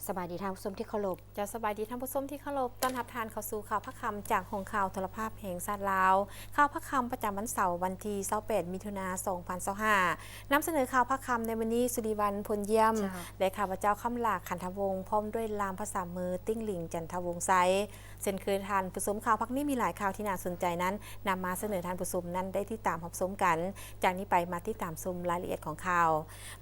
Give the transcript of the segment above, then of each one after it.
ສະບາຍດີທ່ານຜູ້ຊົມທີ່ເຄົາລົບ. ເຈົ້າ ສະບາຍດີທ່ານຜູ້ຊົມທີ່ເຄົາລົບ. ຕ້ອນຮັບທ່ານເຂົ້າສູ່ຂ່າວພາກຄ່ຳຈາກຫ້ອງຂ່າວໂທລະພາບແຫ່ງຊາດລາວ. ຂ່າວພາກຄ່ຳປະຈຳວັນເສົາ ວັນທີຊາວແປດ ມິຖຸນາ ສອງພັນຊາວຫ້າ ນຳສະເໜີຂ່າວພາກຄ່ຳໃນມື້ນີ້ ສຸລິວັນ ພົນຢ້ຽມ ເຈົ້າ ແລະ ຂ້າພະເຈົ້າ ຄຳຫຼາ ຂັນທະວົງ ພ້ອມດ້ວຍລ່າມພາສາມື ຕິ້ງຫຼິງ ຈັນທະວົງໄຊ. ເຊັ່ນເຄີຍທ່ານຜູ້ຊົມ, ຂ່າວພາກນີ້ມີຫຼາຍຂ່າວທີ່ໜ້າສົນໃຈນັ້ນ ນຳມາສະເໜີທ່ານຜູ້ຊົມນັ້ນໄດ້ຕິດຕາມຮັບຊົມກັນ. ຈາກນີ້ໄປມາຕິດຕາມຊົມລາຍລະອຽດຂອງຂ່າວ.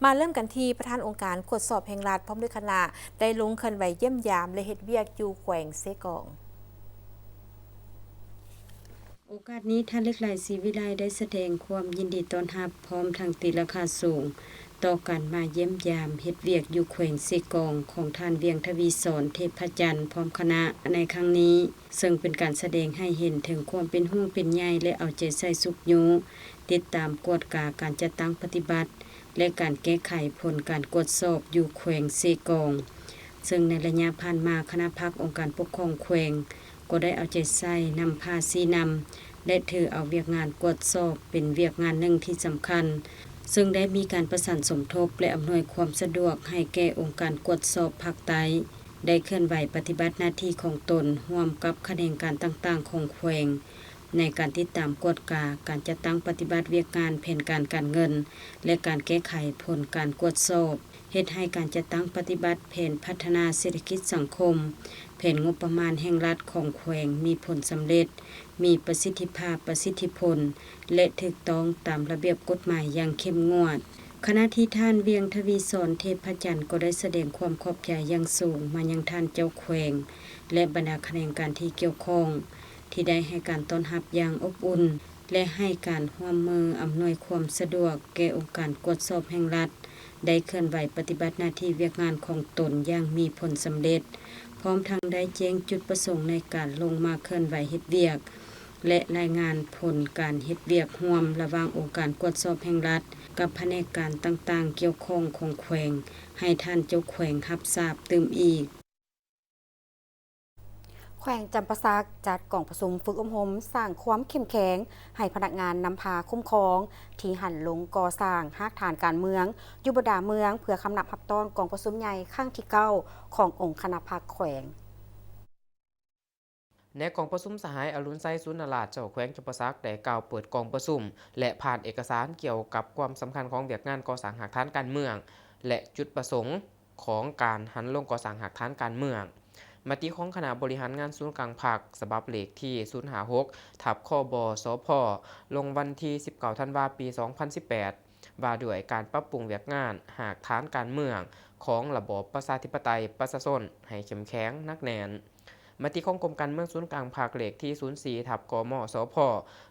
ມາເລີ່ມກັນທີ່ປະທານອົງການກວດສອບແຫ່ງລັດ ພ້ອມດ້ວຍຄະນະ ໄດ້ລົງເຄື່ອນໄຫວຢ້ຽມຢາມ ແລະ ເຮັດວຽກຢູ່ແຂວງເຊກອງ. ໂອກາດນີ້ ທ່ານ ເລັກໄຫຼ ສີວິໄລ ໄດ້ສະແດງຄວາມຍິນດີຕ້ອນຮັບ ພ້ອມທັງຕີລາຄາສູງ ຕໍ່ການມາຢ້ຽມຢາມເຮັດວຽກຢູ່ແຂວງເຊກອງ ຂອງທ່ານ ວຽງທະວີສອນ ເທບພະຈັນ ພ້ອມຄະນະ ໃນຄັ້ງນີ້, ເຊິ່ງເປັນການສະແດງໃຫ້ເຫັນເຖິງຄວາມເປັນຫ່ວງເປັນໃຍ ແລະ ເອົາໃຈໃສ່ຊຸກຍູ້ ຕິດຕາມກວດກາການຈັດຕັ້ງປະຕິບັດ ແລະ ການແກ້ໄຂຜົນການກວດສອບຢູ່ແຂວງເຊກອງ. ເຊິ່ງໃນໄລຍະຜ່ານມາ ຄະນະພັກອົງການປົກຄອງແຂວງ ກໍໄດ້ເອົາໃຈໃສ່ນຳພາຊີ້ນຳ ແລະ ຖືເອົາວຽກງານກວດສອບເປັນວຽກງານໜຶ່ງທີ່ສຳຄັນ, ເຊິ່ງໄດ້ມີການປະສານສົມທົບ ແລະ ອຳນວຍຄວາມສະດວກໃຫ້ແກ່ອົງການກວດສອບພາກໃຕ້ ໄດ້ເຄື່ອນໄຫວປະຕິບັດໜ້າທີ່ຂອງຕົນ ຮ່ວມກັບຂະແໜງການຕ່າງໆຂອງແຂວງ ໃນການຕິດຕາມກວດກາການຈັດຕັ້ງປະຕິບັດວຽກງານແຜນການການເງິນ ແລະ ການແກ້ໄຂຜົນການກວດສອບ. ເຮັດໃຫ້ການຈັດຕັ້ງປະຕິບັດແຜນພັດທະນາເສດຖະກິດສັງຄົມ, ແຜນງົບປະມານແຫ່ງລັດຂອງແຂວງມີຜົນສຳເລັດ, ມີປະສິດທິພາບ, ປະສິດທິຜົນ ແລະ ຖືກຕ້ອງຕາມລະບຽບກົດໝາຍຢ່າງເຂັ້ມງວດ. ຂະນະທີ່ທ່ານ ວຽງທະວີສອນ ເທບພະຈັນ ກໍໄດ້ສະແດງຄວາມຂອບໃຈຢ່າງສູງມາຍັງທ່ານເຈົ້າແຂວງ ແລະ ບັນດາຂະແໜງການທີ່ກ່ຽວຂ້ອງ ທີ່ໄດ້ໃຫ້ການຕ້ອນຮັບຢ່າງອົບອຸ່ນ ແລະ ໃຫ້ການຮ່ວມມືອຳນວຍຄວາມສະດວກແກ່ອົງການກວດສອບແຫ່ງລັດ ໄດ້ເຄື່ອນໄຫວປະຕິບັດໜ້າທີ່ວຽກງານຂອງຕົນຢ່າງມີຜົນສຳເລັດ, ພ້ອມທັງໄດ້ແຈ້ງຈຸດປະສົງໃນການລົງມາເຄື່ອນໄຫວເຮັດວຽກ ແລະ ລາຍງານຜົນການເຮັດວຽກຮ່ວມລະຫວ່າງອົງການກວດສອບແຫ່ງລັດ ກັບພະແນກການຕ່າງໆກ່ຽວຂ້ອງຂອງແຂວງ ໃຫ້ທ່ານເຈົ້າແຂວງຮັບຊາບຕື່ມອີກ. ແຂວງຈຳປາສັກ ຈັດກອງປະຊຸມຝຶກອົບຮົມສ້າງຄວາມເຂັ້ມແຂງໃຫ້ພະນັກງານນຳພາຄຸ້ມຄອງ ທີ່ຫັນລົງກໍ່ສ້າງຮາກຖານການເມືອງຢູ່ບັນດາເມືອງ ເພື່ອຄຳນັບຮັບຕ້ອນກອງປະຊຸມໃຫຍ່ຄັ້ງທີເກົ້າ ຂອງອົງຄະນະພັກແຂວງ. ໃນກອງປະຊຸມ ສະຫາຍ ອະລຸນໄຊ ສຸນນະລາດ ເຈົ້າແຂວງຈຳປາສັກ ໄດ້ກ່າວເປີດກອງປະຊຸມ ແລະ ຜ່ານເອກະສານກ່ຽວກັບຄວາມສຳຄັນຂອງວຽກງານກໍ່ສ້າງຮາກຖານການເມືອງ ແລະ ຈຸດປະສົງ ຂອງການຫັນລົງກໍ່ສ້າງຮາກຖານການເມືອງ. ມະຕິຂອງຄະນະບໍລິຫານງານສູນກາງພັກ ສະບັບເລກທີສູນຫ້າຫົກ ທັບ ຄບ ສພ ລົງວັນທີສິບເກົ້າ ທັນວາ ປີສອງພັນສິບແປດ ວ່າດ້ວຍການປັບປຸງວຽກງານຮາກຖານການເມືອງຂອງລະບອບປະຊາທິປະໄຕປະຊາຊົນໃຫ້ເຂັ້ມແຂງໜັກແໜ້ນ. ມະຕິຂອງກົມການເມືອງສູນກາງພັກເລກທີສູນສີ່ ທັບ ກມ ສພ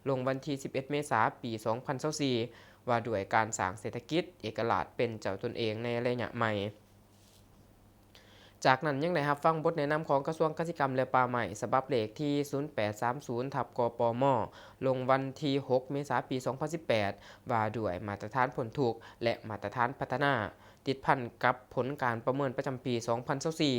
ລົງວັນທີສິບເອັດ ເມສາ ປີສອງພັນຊາວສີ່ ວ່າດ້ວຍການສ້າງເສດຖະກິດເອກະລາດເປັນເຈົ້າຕົນເອງໃນໄລຍະໃໝ່. ຈາກນັ້ນຍັງໄດ້ຮັບຟັງບົດແນະນຳຂອງກະຊວງກະສິກຳ ແລະ ປ່າໄມ້ ສະບັບເລກທີສູນແປດສາມສູນ ທັບ ກປມ ລົງວັນທີຫົກ ເມສາ ປີສອງພັນສິບແປດ ວ່າດ້ວຍມາດຕະຖານພົ້ນທຸກ ແລະ ມາດຕະຖານພັດທະນາ ຕິດພັນກັບຜົນການປະເມີນປະຈຳປີສອງພັນຊາວສີ່.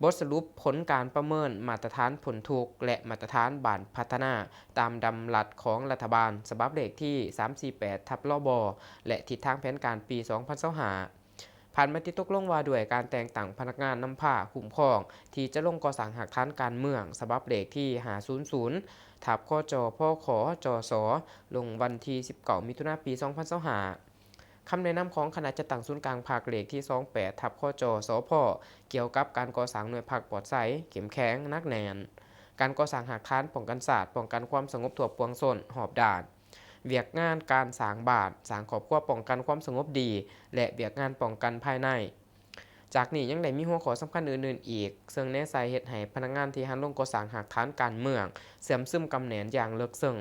ບົດສະຫຼຸບຜົນການປະເມີນມາດຕະຖານພົ້ນທຸກ ແລະ ມາດຕະຖານບ້ານພັດທະນາ ຕາມດຳລັດຂອງລັດຖະບານ ສະບັບເລກທີສາມສີ່ແປດ ທັບ ລບ ແລະ ທິດທາງແຜນການປີສອງພັນຊາວຫ້າ ຜ່ານມະຕິຕົກລົງວ່າດ້ວຍການແຕ່ງຕັ້ງພະນັກງານນຳພາຄຸ້ມຄອງ ທີ່ຈະລົງກໍ່ສ້າງຮາກຖານການເມືອງ ສະບັບເລກທີຫ້າສູນສູນ ທັບ ຄຈ ພຂ ຈສ ລົງວັນທີສິບເກົ້າ ມິຖຸນາ ປີສອງພັນຊາວຫ້າ. ຄຳແນະນຳຂອງຄະນະຈັດຕັ້ງສູນກາງພັກເລກທີຊາວແປດ ທັບ ຄຈ ສພ ກ່ຽວກັບການກໍ່ສ້າງໜ່ວຍພັກປອດໃສ, ເຂັ້ມແຂງ, ໜັກແໜ້ນ, ການກໍ່ສ້າງຮາກຖານປ້ອງກັນຊາດ, ປ້ອງກັນຄວາມສະຫງົບທົ່ວປວງຊົນຮອບດ້ານ, ວຽກງານການສ້າງບ້ານ, ສ້າງຄອບຄົວປ້ອງກັນຄວາມສະຫງົບດີ ແລະ ວຽກງານປ້ອງກັນພາຍໃນ. ຈາກນີ້ຍັງໄດ້ມີຫົວຂໍ້ສຳຄັນອື່ນໆອີກ, ເຊິ່ງແນໃສ່ເຮັດໃຫ້ພະນັກງານທີ່ຫັນລົງກໍ່ສ້າງຮາກຖານການເມືອງເຊື່ອມຊຶມກຳແໜ້ນຢ່າງເລິກເຊິ່ງ,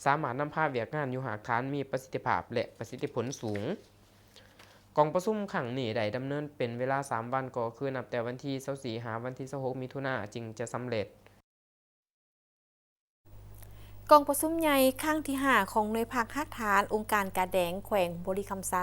ສາມາດນຳພາວຽກງານຢູ່ຮາກຖານມີປະສິດທິພາບ ແລະ ປະສິດທິຜົນສູງ. ກອງປະຊຸມຄັ້ງນີ້ໄດ້ດຳເນີນເປັນເວລາສາມວັນ, ກໍຄືນັບແຕ່ວັນທີຊາວສີ່ ຫາວັນທີຊາວຫົກ ມິຖຸນາ ຈຶ່ງຈະສຳເລັດ. ກອງປະຊຸມໃຫຍ່ຄັ້ງທີຫ້າຂອງໜ່ວຍພັກຮາກຖານອົງການກາແດງແຂວງບໍລິຄຳໄຊ.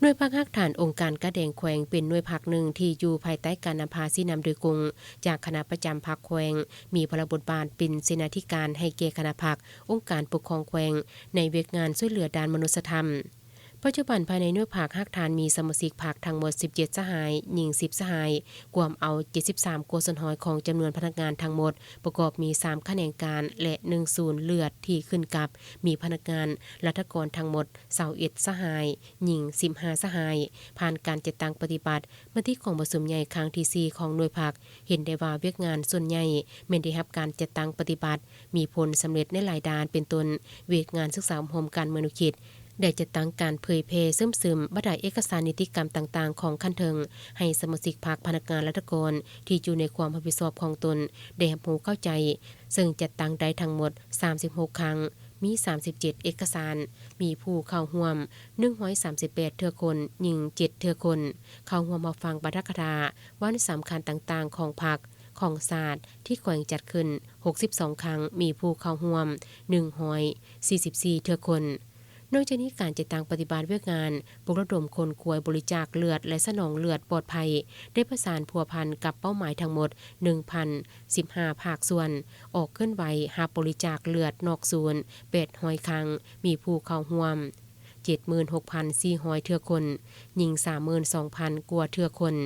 ໜ່ວຍພັກຮາກຖານອົງການກາແດງແຂວງ ເປັນໜ່ວຍພັກໜຶ່ງທີ່ຢູ່ພາຍໃຕ້ການນຳພາຊີ້ນຳໂດຍກົງຈາກຄະນະປະຈຳພັກແຂວງ, ມີພາລະບົດບາດເປັນເສນາທິການໃຫ້ແກ່ຄະນະພັກ, ອົງການປົກຄອງແຂວງ ໃນວຽກງານຊ່ວຍເຫຼືອດ້ານມະນຸດສະທຳ. ປັດຈຸບັນພາຍໃນໜ່ວຍພັກຮາກຖານມີສະມາຊິກພັກທັງໝົດສິບເຈັດສະຫາຍ, ຍິງສິບສະຫາຍ, ກວມເອົາເຈັດສິບສາມກວ່າສ່ວນຮ້ອຍຂອງຈຳນວນພະນັກງານທັງໝົດ, ປະກອບມີສາມຂະແໜງການ ແລະ ໜຶ່ງສູນເລືອດທີ່ຂຶ້ນກັບ, ມີພະນັກງານລັດຖະກອນທັງໝົດຊາວເອັດສະຫາຍ, ຍິງສິບຫ້າສະຫາຍ. ຜ່ານການຈັດຕັ້ງປະຕິບັດ, ມະຕິກອງປະຊຸມໃຫຍ່ຄັ້ງທີສີ່ຂອງໜ່ວຍພັກ ເຫັນໄດ້ວ່າວຽກງານສ່ວນໃຫຍ່ແມ່ນໄດ້ຮັບການຈັດຕັ້ງປະຕິບັດ, ມີຜົນສຳເລັດໃນຫຼາຍດ້ານ ເປັນຕົ້ນ ວຽກງານສຶກສາອົບຮົມການເມືອງແນວຄິດ, ໄດ້ຈັດຕັ້ງການເຜີຍແຜ່ເຊື່ອມຊຶມບັນດາເອກະສານນິຕິກຳຕ່າງໆຂອງຂັ້ນເທິງ ໃຫ້ສະມາຊິກພັກ, ພະນັກງານລັດຖະກອນທີ່ຢູ່ໃນຄວາມຮັບຜິດຊອບຂອງຕົນໄດ້ຮັບຮູ້ເຂົ້າໃຈ, ເຊິ່ງຈັດຕັ້ງໄດ້ທັງໝົດສາມສິບຫົກຄັ້ງ, ມີສາມສິບເຈັດເອກະສານ, ມີຜູ້ເຂົ້າຮ່ວມໜຶ່ງຮ້ອຍສາມສິບແປດເທື່ອຄົນ, ຍິງເຈັດເທື່ອຄົນ, ເຂົ້າຮ່ວມຮັບຟັງປາຖະກະຖາວັນສຳຄັນຕ່າງໆຂອງພັກ, ຂອງຊາດ ທີ່ແຂວງຈັດຂຶ້ນຫົກສິບສອງຄັ້ງ, ມີຜູ້ເຂົ້າຮ່ວມໜຶ່ງຮ້ອຍສີ່ສິບສີ່ເທື່ອຄົນ. ນອກຈາກນີ້, ການຈັດຕັ້ງປະຕິບັດວຽກງານປຸກລະດົມຂົນຂວາຍບໍລິຈາກເລືອດ ແລະ ສະໜອງເລືອດປອດໄພ ໄດ້ປະສານພົວພັນກັບເປົ້າໝາຍທັງໝົດໜຶ່ງພັນສິບຫ້າພາກສ່ວນ, ອອກເຄື່ອນໄຫວຮັບບໍລິຈາກເລືອດນອກສູນແປດຮ້ອຍຄັ້ງ, ມີຜູ້ເຂົ້າຮ່ວມ ເຈັດໝື່ນຫົກພັນສີ່ຮ້ອຍເທື່ອຄົນ, ຍິງສາມໝື່ນສອງພັນກວ່າເທື່ອຄົນ,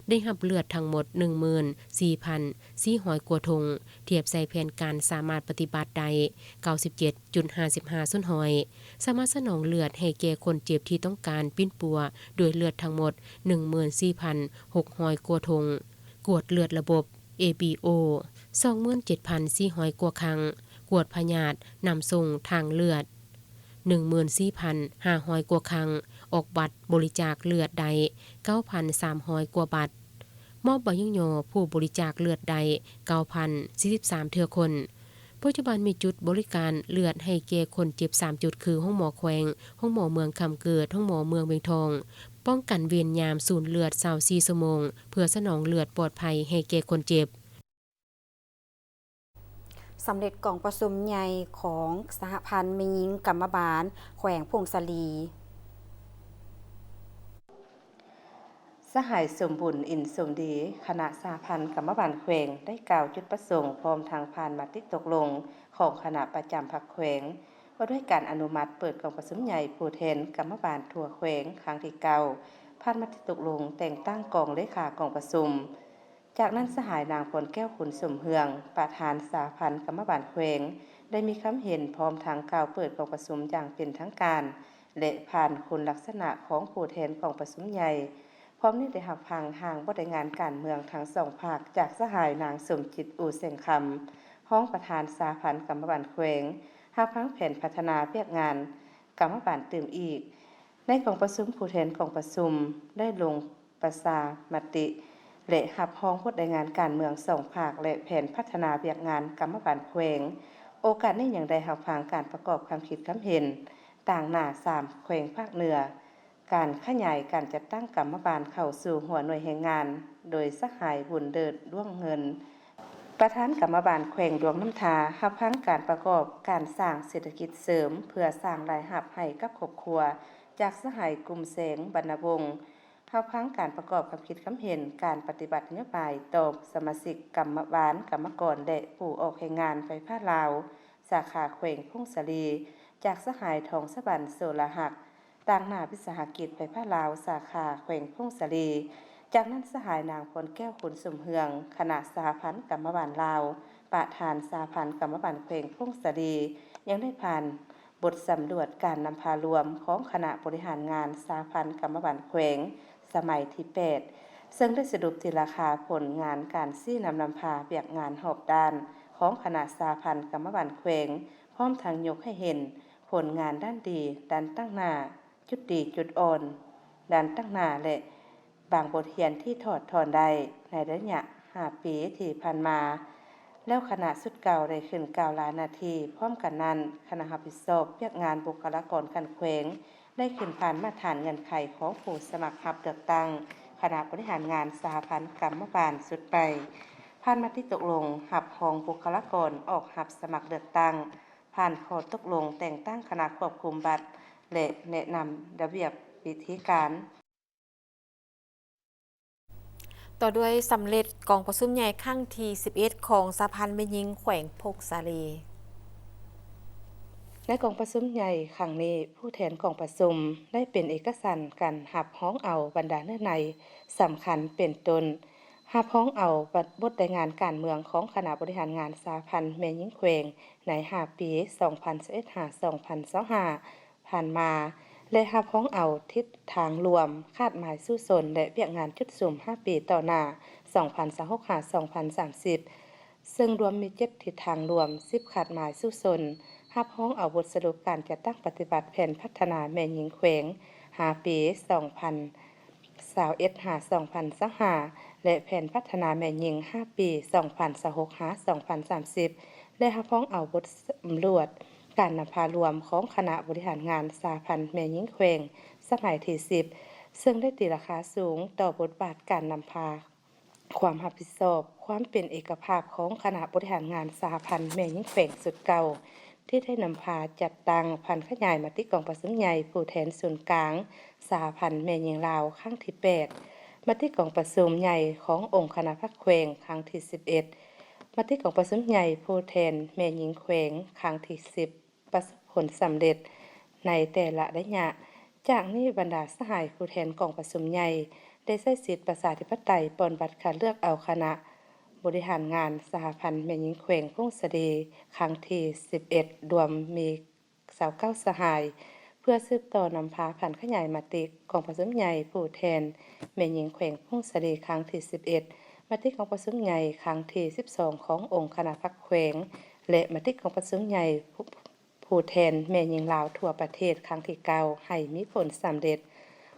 ໄດ້ຮັບເລືອດທັງໝົດໜຶ່ງໝື່ນສີ່ພັນສີ່ຮ້ອຍກວ່າຖົງ, ທຽບໃສ່ແຜນການສາມາດປະຕິບັດໄດ້ເກົ້າສິບເຈັດຈຸດຫ້າສິບຫ້າສ່ວນຮ້ອຍ, ສາມາດສະໜອງເລືອດໃຫ້ແກ່ຄົນເຈັບທີ່ຕ້ອງການປິ່ນປົວດ້ວຍເລືອດທັງໝົດໜຶ່ງໝື່ນສີ່ພັນຫົກຮ້ອຍກວ່າຖົງ, ກວດເລືອດລະບົບ ເອບີໂອ ສອງໝື່ນເຈັດພັນສີ່ຮ້ອຍກວ່າຄັ້ງ, ກວດພະຍາດນຳສົ່ງທາງເລືອດ ໜຶ່ງໝື່ນສີ່ພັນຫ້າຮ້ອຍກວ່າຄັ້ງ, ອອກບັດບໍລິຈາກເລືອດໄດ້ເກົ້າພັນສາມຮ້ອຍກວ່າບັດ, ມອບໃບຍ້ອງຍໍຜູ້ບໍລິຈາກເລືອດໄດ້ເກົ້າພັນສີ່ສິບສາມເທື່ອຄົນ. ປັດຈຸບັນມີຈຸດບໍລິການເລືອດໃຫ້ແກ່ຄົນເຈັບສາມຈຸດ ຄື ໂຮງໝໍແຂວງ, ໂຮງໝໍເມືອງຄຳເກີດ, ໂຮງໝໍເມືອງວຽງທອງ, ປ້ອງກັນເວນຍາມສູນເລືອດຊາວສີ່ຊົ່ວໂມງ ເພື່ອສະໜອງເລືອດປອດໄພໃຫ້ແກ່ຄົນເຈັບ. ສຳເລັດກອງປະຊຸມໃຫຍ່ຂອງສະຫະພັນແມ່ຍິງກຳມະບານແຂວງຜົ້ງສາລີ. ສະຫາຍ ສົມບຸນ ອິນສົມດີ ຄະນະສະຫະພັນກຳມະບານແຂວງ ໄດ້ກ່າວຈຸດປະສົງ ພ້ອມທັງຜ່ານມະຕິຕົກລົງຂອງຄະນະປະຈຳພັກແຂວງ ວ່າດ້ວຍການອະນຸມັດເປີດກອງປະຊຸມໃຫຍ່ຜູ້ແທນກຳມະບານທົ່ວແຂວງຄັ້ງທີເກົ້າ, ຜ່ານມະຕິຕົກລົງແຕ່ງຕັ້ງກອງເລຂາກອງປະຊຸມ. ຈາກນັ້ນ ສະຫາຍນາງ ພອນແກ້ວ ຂຸນສົມເຮືອງ ປະທານສະຫະພັນກຳມະບານແຂວງ ໄດ້ມີຄຳເຫັນ ພ້ອມທັງກ່າວເປີດກອງປະຊຸມຢ່າງເປັນທາງການ ແລະ ຜ່ານຄຸນລັກສະນະຂອງຜູ້ແທນກອງປະຊຸມໃຫຍ່. ພ້ອມນີ້ໄດ້ຮັບຟັງຮ່າງບົດລາຍງານການເມືອງທັງສອງພາກ ຈາກສະຫາຍນາງ ສົມຈິດ ອູແສງຄຳ ຮອງປະທານສະຫະພັນກຳມະບານແຂວງ, ຮັບຟັງແຜນພັດທະນາວຽກງານກຳມະບານຕື່ມອີກ. ໃນກອງປະຊຸມ, ຜູ້ແທນກອງປະຊຸມໄດ້ລົງ ປະຊາມະຕິ ແລະ ຮັບຮອງບົດລາຍງານການເມືອງສອງພາກ ແລະ ແຜນພັດທະນາວຽກງານກຳມະບານແຂວງ. ໂອກາດນີ້ຍັງໄດ້ຮັບຟັງການປະກອບຄຳຄິດຄຳເຫັນຕາງໜ້າສາມແຂວງພາກເໜືອ, ການຂະຫຍາຍການຈັດຕັ້ງກຳມະບານເຂົ້າສູ່ຫົວໜ່ວຍແຮງງານ ໂດຍສະຫາຍ ບຸນເດີດ ດວງເງິນ ປະທານກຳມະບານແຂວງຫຼວງນ້ຳທາ, ຮັບຟັງການປະກອບການສ້າງເສດຖະກິດເສີມເພື່ອສ້າງລາຍຮັບໃຫ້ກັບຄອບຄົວ ຈາກສະຫາຍ ກຸມແສງ ບັນນະວົງ. ຮັບຟັງການປະກອບຄຳຄິດຄຳເຫັນການປະຕິບັດນະໂຍບາຍຕໍ່ສະມາຊິກກຳມະບານ, ກຳມະກອນ ແລະ ຜູ້ອອກແຮງງານໄຟຟ້າລາວ ສາຂາແຂວງຜົ້ງສາລີ ຈາກສະຫາຍ ທອງສະຫວັນ ໂສລະຮັກ ຕາງໜ້າວິສາຫະກິດໄຟຟ້າລາວ ສາຂາແຂວງຜົ້ງສາລີ. ຈາກນັ້ນ ສະຫາຍນາງ ພອນແກ້ວ ຂຸນສົມເຮືອງ ຄະນະສະຫະພັນກຳມະບານລາວ ປະທານສະຫະພັນກຳມະບານແຂວງຜົ້ງສາລີ ຍັງໄດ້ຜ່ານ ບົດສຳຫຼວດການນຳພາລວມຂອງຄະນະບໍລິຫານງານສະຫະພັນກຳມະບານແຂວງສະໄໝທີແປດ ເຊິ່ງໄດ້ສະຫຼຸບຕີລາຄາຜົນງານການຊີ້ນຳນຳພາວຽກງານຮອບດ້ານຂອງຄະນະສະຫະພັນກຳມະບານແຂວງ, ພ້ອມທັງຍົກໃຫ້ເຫັນຜົນງານດ້ານດີ, ດ້ານຕັ້ງໜ້າ, ຈຸດດີ, ຈຸດອ່ອນ, ດ້ານຕັ້ງໜ້າ ແລະ ບາງບົດຮຽນທີ່ຖອດຖອນໄດ້ໃນໄລຍະຫ້າປີທີ່ຜ່ານມາ, ແລ້ວຄະນະຊຸດເກົ່າໄດ້ຂຶ້ນກ່າວລາໜ້າທີ່. ພ້ອມກັນນັ້ນ, ຄະນະຮັບຜິດຊອບວຽກງານບຸກຄະລາກອນຂັ້ນແຂວງ ໄດ້ຂຶ້ນຜ່ານມາດຖານເງື່ອນໄຂຂອງຜູ້ສະໝັກຮັບເລືອກຕັ້ງຄະນະບໍລິຫານງານສະຫະພັນກຳມະບານຊຸດໃໝ່, ຜ່ານມະຕິຕົກລົງຮັບຮອງບຸກຄະລາກອນອອກຮັບສະໝັກເລືອກຕັ້ງ, ຜ່ານຂໍ້ຕົກລົງແຕ່ງຕັ້ງຄະນະຄວບຄຸມບັດ ແລະ ແນະນຳລະບຽບວິທີການ. ຕໍ່ດ້ວຍສຳເລັດກອງປະຊຸມໃຫຍ່ຄັ້ງທີສິບເອັດ ຂອງສະຫະພັນແມ່ຍິງແຂວງຜົ້ງສາລີ. ໃນກອງປະຊຸມໃຫຍ່ຄັ້ງນີ້, ຜູ້ແທນກອງປະຊຸມໄດ້ເປັນເອກະສັນກັນຮັບຮອງເອົາບັນດາເນື້ອໃນສຳຄັນ ເປັນຕົ້ນ ຮັບຮອງເອົາບົດລາຍງານການເມືອງຂອງຄະນະບໍລິຫານງານສະຫະພັນແມ່ຍິງແຂວງໃນຫ້າປີ ສອງພັນຊາວເອັດ ຫາ ສອງພັນຊາວຫ້າ ຜ່ານມາ ແລະ ຮັບຮອງເອົາທິດທາງລວມ, ຄາດໝາຍສູ້ຊົນ ແລະ ວຽກງານຈຸດສຸມຫ້າປີຕໍ່ໜ້າ ສອງພັນຊາວຫົກ ຫາ ສອງພັນສາມສິບ ເຊິ່ງລວມມີເຈັດທິດທາງລວມ, ສິບຄາດໝາຍສູ້ຊົນ, ຮັບຮອງເອົາບົດສະຫຼຸບການຈັດຕັ້ງປະຕິບັດແຜນພັດທະນາແມ່ຍິງແຂວງຫ້າປີ ສອງພັນຊາວເອັດ ຫາ ສອງພັນຊາວຫ້າ ແລະ ແຜນພັດທະນາແມ່ຍິງຫ້າປີ ສອງພັນຊາວຫົກ ຫາ ສອງພັນສາມສິບ ແລະ ຮັບຮອງເອົາບົດສຳຫຼວດການນຳພາລວມຂອງຄະນະບໍລິຫານງານສະຫະພັນແມ່ຍິງແຂວງສະໄໝທີສິບ ເຊິ່ງໄດ້ຕີລາຄາສູງຕໍ່ບົດບາດການນຳພາ ຄວາມຮັບຜິດຊອບ, ຄວາມເປັນເອກະພາບຂອງຄະນະບໍລິຫານງານສະຫະພັນແມ່ຍິງແຂວງຊຸດເກົ່າ ທີ່ໄດ້ນຳພາຈັດຕັ້ງຜັນຂະຫຍາຍມະຕິກອງປະຊຸມໃຫຍ່ຜູ້ແທນສູນກາງສະຫະພັນແມ່ຍິງລາວຄັ້ງທີແປດ, ມະຕິກອງປະຊຸມໃຫຍ່ຂອງອົງຄະນະພັກແຂວງຄັ້ງທີສິບເອັດ, ມະຕິກອງປະຊຸມໃຫຍ່ຜູ້ແທນແມ່ຍິງແຂວງຄັ້ງທີສິບ ປະສົບຜົນສຳເລັດໃນແຕ່ລະໄລຍະ. ຈາກນີ້ບັນດາສະຫາຍຜູ້ແທນກອງປະຊຸມໃຫຍ່ ໄດ້ໃຊ້ສິດປະຊາທິປະໄຕປ່ອນບັດຄັດເລືອກເອົາຄະນະບໍລິຫານງານສະຫະພັນແມ່ຍິງແຂວງຜົ້ງສາລີຄັ້ງທີສິບເອັດ ລວມມີຊາວເກົ້າສະຫາຍ ເພື່ອສືບຕໍ່ນຳພາຜັນຂະຫຍາຍມະຕິກອງປະຊຸມໃຫຍ່ຜູ້ແທນແມ່ຍິງແຂວງຜົ້ງສາລີຄັ້ງທີສິບເອັດ, ມະຕິກອງປະຊຸມໃຫຍ່ຄັ້ງທີສິບສອງຂອງອົງຄະນະພັກແຂວງ ແລະ ມະຕິກອງປະຊຸມໃຫຍ່ ຜູ້ແທນແມ່ຍິງລາວທົ່ວປະເທດຄັ້ງທີເກົ້າ ໃຫ້ມີຜົນສຳເລັດ.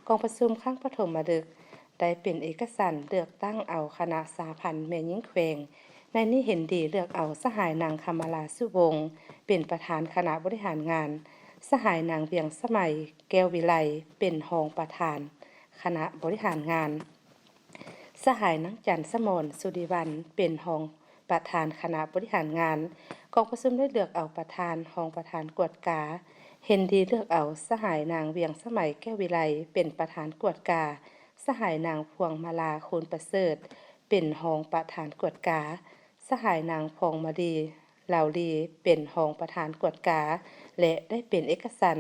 ກອງປະຊຸມຄັ້ງປະຖົມມະລຶກໄດ້ເປັນເອກະສັນເລືອກຕັ້ງເອົາຄະນະສະຫະພັນແມ່ຍິງແຂວງ. ໃນນີ້ເຫັນດີເລືອກເອົາສະຫາຍນາງ ຄຳມາລາ ສຸວົງ ເປັນປະທານຄະນະບໍລິຫານງານ, ສະຫາຍນາງ ວຽງສະໄໝ ແກ້ວວິໄລ ເປັນຮອງປະທານຄະນະບໍລິຫານງານ, ສະຫາຍນາງ ຈັນສະໝອນ ສຸລິວັນ ເປັນຮອງ ປະທານຄະນະບໍລິຫານງານ. ກອງປະຊຸມໄດ້ເລືອກເອົາປະທານ, ຮອງປະທານກວດກາ. ເຫັນດີເລືອກເອົາສະຫາຍນາງ ວຽງສະໄໝ ແກ້ວວິໄລ ເປັນປະທານກວດກາ, ສະຫາຍນາງ ພວງມາລາ ຄູນປະເສີດ ເປັນຮອງປະທານກວດກາ, ສະຫາຍນາງ ພອງມາລີ ລາວລີ ເປັນຮອງປະທານກວດກາ ແລະ ໄດ້ເປັນເອກະສັນ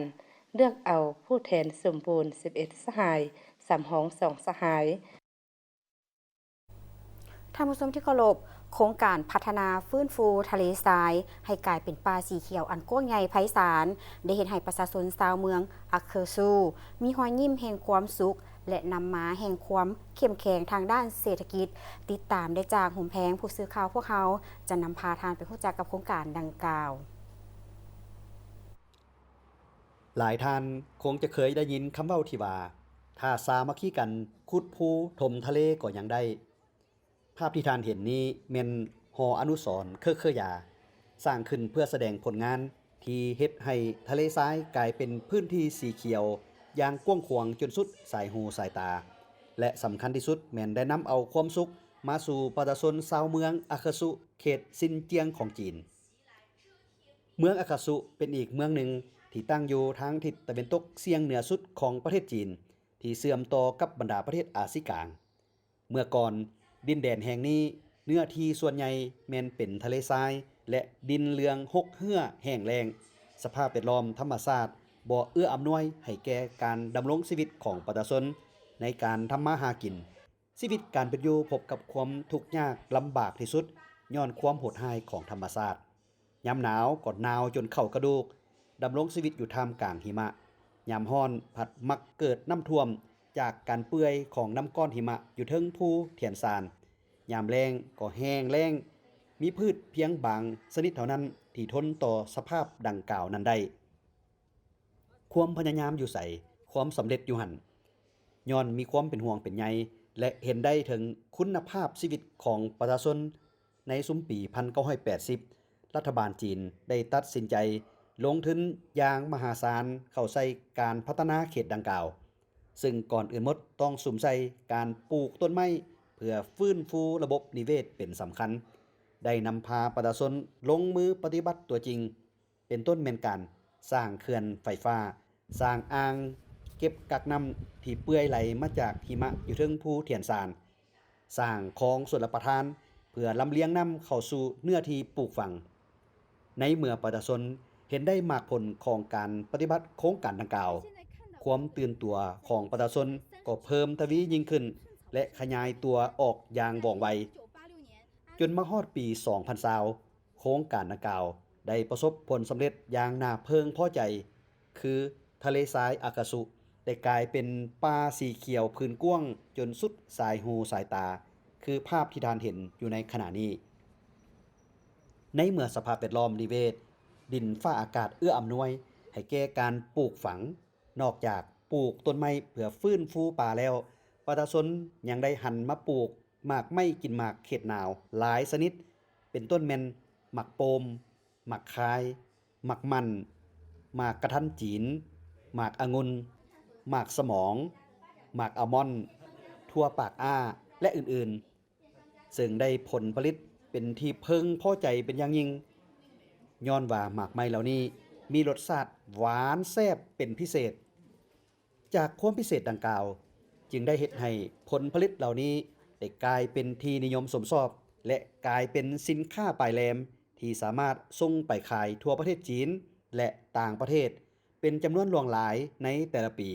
ເລືອກເອົາຜູ້ແທນສົມບູນສິບເອັດສະຫາຍ, ສຳຮອງສອງສະຫາຍ. ທ່ານຜູ້ຊົມທີ່ເຄົາລົບ, ໂຄງການພັດທະນາຟື້ນຟູທະເລຊາຍໃຫ້ກາຍເປັນປ່າສີຂຽວອັນກວ້າງໃຫຍ່ໄພສານ ໄດ້ເຮັດໃຫ້ປະຊາຊົນຊາວເມືອງອາເຄີຊູ ມີຮອຍຍິ້ມແຫ່ງຄວາມສຸກ ແລະ ນຳມາແຫ່ງຄວາມເຂັ້ມແຂງທາງດ້ານເສດຖະກິດ. ຕິດຕາມໄດ້ຈາກ ໂຮມແພງ ຜູ້ສື່ຂ່າວພວກເຮົາຈະນຳພາທ່ານໄປຮູ້ຈັກກັບໂຄງການດັ່ງກ່າວ. ຫຼາຍທ່ານຄົງຈະເຄີຍໄດ້ຍິນຄຳເວົ້າທີ່ວ່າ ຖ້າສາມັກຄີກັນຂຸດພູຖົມທະເລກໍຍັງໄດ້. ພາບທີ່ທ່ານເຫັນນີ້ແມ່ນຫໍອະນຸສອນເຄີເຄີຢາ ສ້າງຂຶ້ນເພື່ອສະແດງຜົນງານທີ່ເຮັດໃຫ້ທະເລຊາຍກາຍເປັນພື້ນທີ່ສີຂຽວຢ່າງກວ້າງຂວາງຈົນສຸດສາຍຫູສາຍຕາ ແລະ ສຳຄັນທີ່ສຸດແມ່ນໄດ້ນຳເອົາຄວາມສຸກມາສູ່ປະຊາຊົນຊາວເມືອງອາຄາສຸ ເຂດຊິນຈຽງຂອງຈີນ. ເມືອງອາຄາສຸເປັນອີກເມືອງໜຶ່ງທີ່ຕັ້ງຢູ່ທາງທິດຕາເວັນຕົກສ່ຽງເໜືອສຸດຂອງປະເທດຈີນ ທີ່ເຊື່ອມຕໍ່ກັບບັນດາປະເທດອາຊີກາງ. ເມື່ອກ່ອນ, ດິນແດນແຫ່ງນີ້ເນື້ອທີ່ສ່ວນໃຫຍ່ແມ່ນເປັນທະເລຊາຍ ແລະ ດິນເຫຼືອງຮົກເຮື້ອແຫ້ງແລ້ງ. ສະພາບແວດລ້ອມທຳມະຊາດບໍ່ເອື້ອອຳນວຍໃຫ້ແກ່ການດຳລົງຊີວິດຂອງປະຊາຊົນໃນການທຳມາຫາກິນ. ຊີວິດການເປັນຢູ່ພົບກັບຄວາມທຸກຍາກລຳບາກທີ່ສຸດ ຍ້ອນຄວາມໂຫດຮ້າຍຂອງທຳມະຊາດ. ຍາມໜາວກໍໜາວຈົນເຂົ້າກະດູກ, ດຳລົງຊີວິດຢູ່ທ່າມກາງຫິມະ. ຍາມຮ້ອນພັດມັກເກີດນ້ຳຖ້ວມຈາກການເປື່ອຍຂອງນ້ຳກ້ອນຫິມະຢູ່ເທິງພູທຽນຊານ. ຍາມແລ້ງກໍແຫ້ງແລ້ງ, ມີພືດພຽງບາງຊະນິດເທົ່ານັ້ນທີ່ທົນຕໍ່ສະພາບດັ່ງກ່າວນັ້ນໄດ້. ຄວາມພະຍາຍາມຢູ່ໃສ, ຄວາມສຳເລັດຢູ່ຫັ້ນ. ຍ້ອນມີຄວາມເປັນຫ່ວງເປັນໃຍ ແລະ ເຫັນໄດ້ເຖິງຄຸນນະພາບຊີວິດຂອງປະຊາຊົນ, ໃນຊຸມປີພັນເກົ້າຮ້ອຍແປດສິບ ລັດຖະບານຈີນໄດ້ຕັດສິນໃຈລົງທຶນຢ່າງມະຫາສານເຂົ້າໃສ່ການພັດທະນາເຂດດັ່ງກ່າວ, ເຊິ່ງກ່ອນອື່ນໝົດຕ້ອງສຸມໃສ່ການປູກຕົ້ນໄມ້ເພື່ອຟື້ນຟູລະບົບນິເວດເປັນສຳຄັນ, ໄດ້ນຳພາປະຊາຊົນລົງມືປະຕິບັດຕົວຈິງ. ເປັນຕົ້ນແມ່ນການສ້າງເຂື່ອນໄຟຟ້າ, ສ້າງອ່າງເກັບກັກນ້ຳທີ່ເປື່ອຍໄຫຼມາຈາກຫິມະຢູ່ເທິງພູທຽນຊານ, ສ້າງຄອງຊົນລະປະທານເພື່ອລຳລຽງນ້ຳເຂົ້າສູ່ເນື້ອທີ່ປູກຝັງ. ໃນເມື່ອປະຊາຊົນ ເຫັນໄດ້ໝາກຜົນຂອງການປະຕິບັດໂຄງການດັ່ງກ່າວ, ຄວາມຕື່ນຕົວຂອງປະຊາຊົນກໍເພີ່ມທະວີຍິ່ງຂຶ້ນ ແລະ ຂະຫຍາຍຕົວອອກຢ່າງວ່ອງໄວ. ຈົນມາຮອດປີສອງພັນຊາວ ໂຄງການດັ່ງກ່າວໄດ້ປະສົບຜົນສຳເລັດຢ່າງໜ້າເພິ່ງພໍໃຈ, ຄືທະເລຊາຍອາກາສຸ ໄດ້ກາຍເປັນປ່າສີຂຽວພື້ນກວ້າງຈົນສຸດສາຍຫູສາຍຕາ, ຄືພາບທີ່ທ່ານເຫັນຢູ່ໃນຂະນະນີ້. ໃນເມື່ອສະພາບແວດລ້ອມນິເວດ ດິນຟ້າອາກາດເອື້ອອຳນວຍໃຫ້ແກ່ການປູກຝັງ, ນອກຈາກປູກຕົ້ນໄມ້ເພື່ອຟື້ນຟູປ່າແລ້ວ, ປະຊາຊົນຍັງໄດ້ຫັນມາປູກໝາກໄມ້ກິນໝາກເຂດໜາວຫຼາຍຊະນິດ, ເປັນຕົ້ນແມ່ນໝາກໂປມ, ໝາກຄາຍ, ໝາກໝັ່ນ, ໝາກກະທັນຈີນ, ໝາກອະງຸ່ນ, ໝາກສະໝອງ, ໝາກອາມອນ, ຖົ່ວປາກອ້າ ແລະ ອື່ນໆ, ເຊິ່ງໄດ້ຜົນຜະລິດເປັນທີ່ເພິ່ງພໍໃຈເປັນຢ່າງຍິ່ງ, ຍ້ອນວ່າໝາກໄມ້ເຫຼົ່ານີ້ມີລົດຊາດຫວານແຊບເປັນພິເສດ. ຈາກຄວາມພິເສດດັ່ງກ່າວ ຈຶ່ງໄດ້ເຮັດໃຫ້ຜົນຜະລິດເຫຼົ່ານີ້ໄດ້ກາຍເປັນທີ່ນິຍົມຊົມຊອບ ແລະ ກາຍເປັນສິນຄ້າປາຍແຫຼມທີ່ສາມາດສົ່ງໄປຂາຍທົ່ວປະເທດຈີນ ແລະ ຕ່າງປະເທດເປັນຈຳນວນຫຼວງຫຼາຍໃນແຕ່ລະປີ,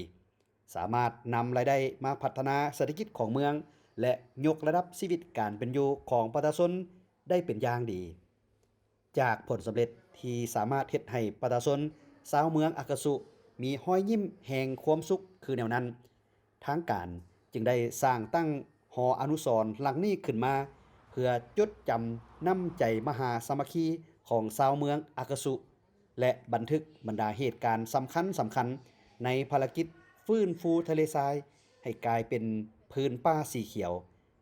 ສາມາດນຳລາຍໄດ້ມາພັດທະນາເສດຖະກິດຂອງເມືອງ ແລະ ຍົກລະດັບຊີວິດການເປັນຢູ່ຂອງປະຊາຊົນໄດ້ເປັນຢ່າງດີ. ຈາກຜົນສຳເລັດທີ່ສາມາດເຮັດໃຫ້ປະຊາຊົນຊາວເມືອງອາກາສຸມີຮອຍຍິ້ມແຫ່ງຄວາມສຸກຄືແນວນັ້ນ, ທາງການຈຶ່ງໄດ້ສ້າງຕັ້ງຫໍອະນຸສອນຫຼັງນີ້ຂຶ້ນມາ ເພື່ອຈົດຈຳນ້ຳໃຈມະຫາສາມັກຄີຂອງຊາວເມືອງອາກາສຸ ແລະ ບັນທຶກບັນດາເຫດການສຳຄັນໆ ໃນພາລະກິດຟື້ນຟູທະເລຊາຍໃຫ້ກາຍເປັນພື້ນປ່າສີຂຽວ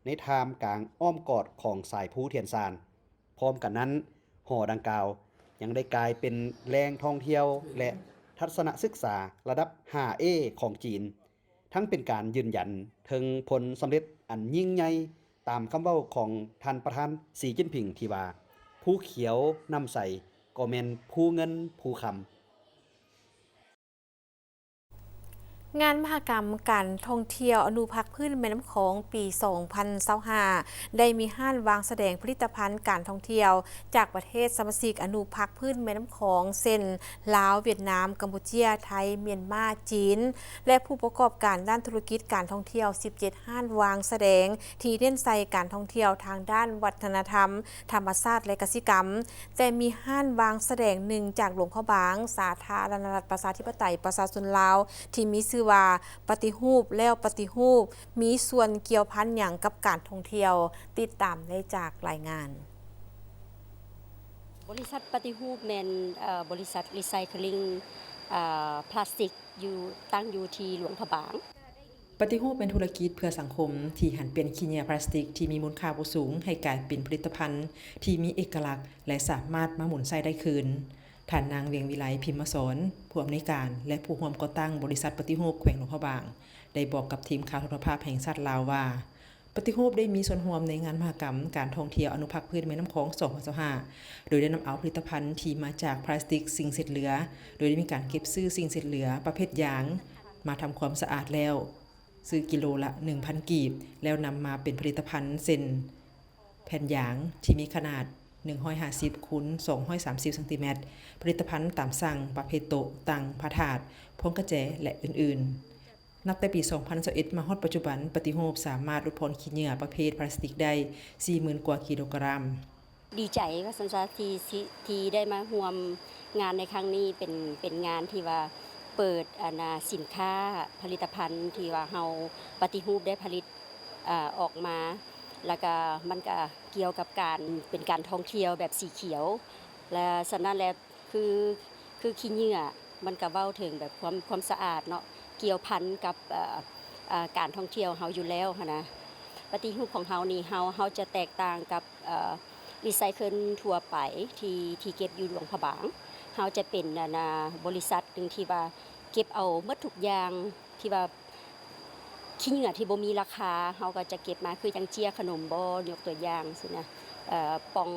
ໃນທ່າມກາງອ້ອມກອດຂອງສາຍພູທຽນຊານ. ພ້ອມກັນນັ້ນ, ຫໍດັ່ງກ່າວຍັງໄດ້ກາຍເປັນແຫຼ່ງທ່ອງທ່ຽວ ແລະ ທັດສະນະສຶກສາລະດັບຫ້າເອຂອງຈີນ, ທັງເປັນການຢືນຢັນເຖິງຜົນສຳເລັດອັນຍິ່ງໃຫຍ່ ຕາມຄຳເວົ້າຂອງທ່ານປະທານ ສີຈິ້ນຜິງ ທີ່ວ່າ, ພູຂຽວນ້ຳໃສກໍແມ່ນພູເງິນພູຄຳ. ງານມະຫະກຳການທ່ອງທ່ຽວອະນຸພາກພື້ນແມ່ນ້ຳຂອງປີສອງພັນຊາວຫ້າ ໄດ້ມີຮ້ານວາງສະແດງຜະລິດຕະພັນການທ່ອງທ່ຽວຈາກປະເທດສະມາຊິກອະນຸພາກພື້ນແມ່ນ້ຳຂອງ ເຊັ່ນ ລາວ, ຫວຽດນາມ, ກຳປູເຈຍ, ໄທ, ມຽນມາ, ຈີນ ແລະ ຜູ້ປະກອບການດ້ານທຸລະກິດການທ່ອງທ່ຽວສິບເຈັດຮ້ານວາງສະແດງ ທີ່ເນັ້ນໃສ່ການທ່ອງທ່ຽວທາງດ້ານວັດທະນະທຳ, ທຳມະຊາດ ແລະ ກະສິກຳ. ແຕ່ມີຮ້ານວາງສະແດງໜຶ່ງຈາກຫຼວງພະບາງ, ສາທາລະນະລັດປະຊາທິປະໄຕປະຊາຊົນລາວ ທີ່ມີຊື່ວ່າ ປະຕິຮູບແລ້ວປະຕິຮູບ ມີສ່ວນກ່ຽວພັນຫຍັງກັບການທ່ອງທ່ຽວ? ຕິດຕາມໄດ້ຈາກລາຍງານ. ບໍລິສັດປະຕິຮູບແມ່ນ, ເອີ, ບໍລິສັດ recycling, ເອີ, ພລາສຕິກ ຢູ່, ຕັ້ງຢູ່ທີ່ຫຼວງພະບາງ. ປະຕິຮູບແມ່ນທຸລະກິດເພື່ອສັງຄົມທີ່ຫັນປ່ຽນຂີ້ເຫຍື້ອພລາສຕິກທີ່ມີມູນຄ່າບໍ່ສູງໃຫ້ກາຍເປັນຜະລິດຕະພັນທີ່ມີເອກະລັກ ແລະ ສາມາດມາໝູນໃຊ້ໄດ້ຄືນ. ທ່ານນາງ ວຽງວິໄລ ພິມມະສອນ, ຜູ້ອຳນວຍການ ແລະ ຜູ້ຮ່ວມກໍ່ຕັ້ງບໍລິສັດປະຕິຮູບແຂວງຫຼວງພະບາງ ໄດ້ບອກກັບທີມຂ່າວໂທລະພາບແຫ່ງຊາດລາວວ່າ, ປະຕິຮູບໄດ້ມີສ່ວນຮ່ວມໃນງານມະຫະກຳການທ່ອງທ່ຽວອະນຸພາກພື້ນແມ່ນ້ຳຂອງ ສອງພັນຊາວຫ້າ ໂດຍໄດ້ນຳເອົາຜະລິດຕະພັນທີ່ມາຈາກພລາສຕິກ, ສິ່ງເສດເຫຼືອ, ໂດຍໄດ້ມີການເກັບຊື້ສິ່ງເສດເຫຼືອປະເພດຢາງມາທຳຄວາມສະອາດແລ້ວ, ຊື້ກິໂລລະໜຶ່ງພັນກີບ, ແລ້ວນຳມາເປັນຜະລິດຕະພັນເຊັ່ນ ແຜ່ນຢາງທີ່ມີຂະໜາດໜຶ່ງຮ້ອຍຫ້າສິບຄູນສອງຮ້ອຍສາມສິບຊັງຕີແມັດ, ຜະລິດຕະພັນຕາມສັ່ງປະເພດໂຕະ, ຕັ່ງ, ຜ້າຖາດ, ພວງກະແຈ ແລະ ອື່ນໆ. ນັບແຕ່ປີສອງພັນຊາວເອັດມາຮອດປັດຈຸບັນ, ປະຕິຮູບສາມາດຫຼຸດຜ່ອນຂີ້ເຫຍື້ອປະເພດພລາສຕິກໄດ້ສີ່ໝື່ນກວ່າກິໂລກຣາມ. ດີໃຈວ່າຊັ້ນຊະ ທີ່, ທີ່ໄດ້ມາຮ່ວມງານໃນຄັ້ງນີ້ ເປັນ, ເປັນງານທີ່ວ່າເປີດ ອັນນ່າ ສິນຄ້າຜະລິດຕະພັນທີ່ວ່າເຮົາປະຕິຮູບໄດ້ຜະລິດ ອາ ອອກມາ ແລ້ວກະມັນກະກ່ຽວກັບການ ເປັນການທ່ອງທ່ຽວແບບສີຂຽວ ແລະ ສະນັ້ນແຫຼະ ຄື ຄືຂີ້ເຫຍື້ອ ມັນກະເວົ້າເຖິງແບບຄວາມ ຄວາມສະອາດເນາະ ກ່ຽວພັນກັບ ເອີ່ ເອີ່ ການທ່ອງທ່ຽວເຮົາຢູ່ແລ້ວຫັ້ນນະ. ປະຕິຮູບຂອງເຮົານີ້ ເຮົາ ເຮົາຈະແຕກຕ່າງກັບ ເອີ່ recycle ທົ່ວໄປ ທີ່ ທີ່ເກັບຢູ່ຫຼວງພະບາງ. ເຮົາຈະເປັນ ອັນນ່າ ບໍລິສັດໜຶ່ງທີ່ວ່າເກັບເອົາໝົດທຸກຢ່າງທີ່ວ່າ ຂີ້ເຫຍື້ອທີ່ບໍ່ມີລາຄາ ເຮົາກໍຈະເກັບມາ ຄືຈັ່ງເຈ້ຍຂະໜົມບໍ ຍົກຕົວຢ່າງຊີ້ນະ ເອີ່ ປ່ອງ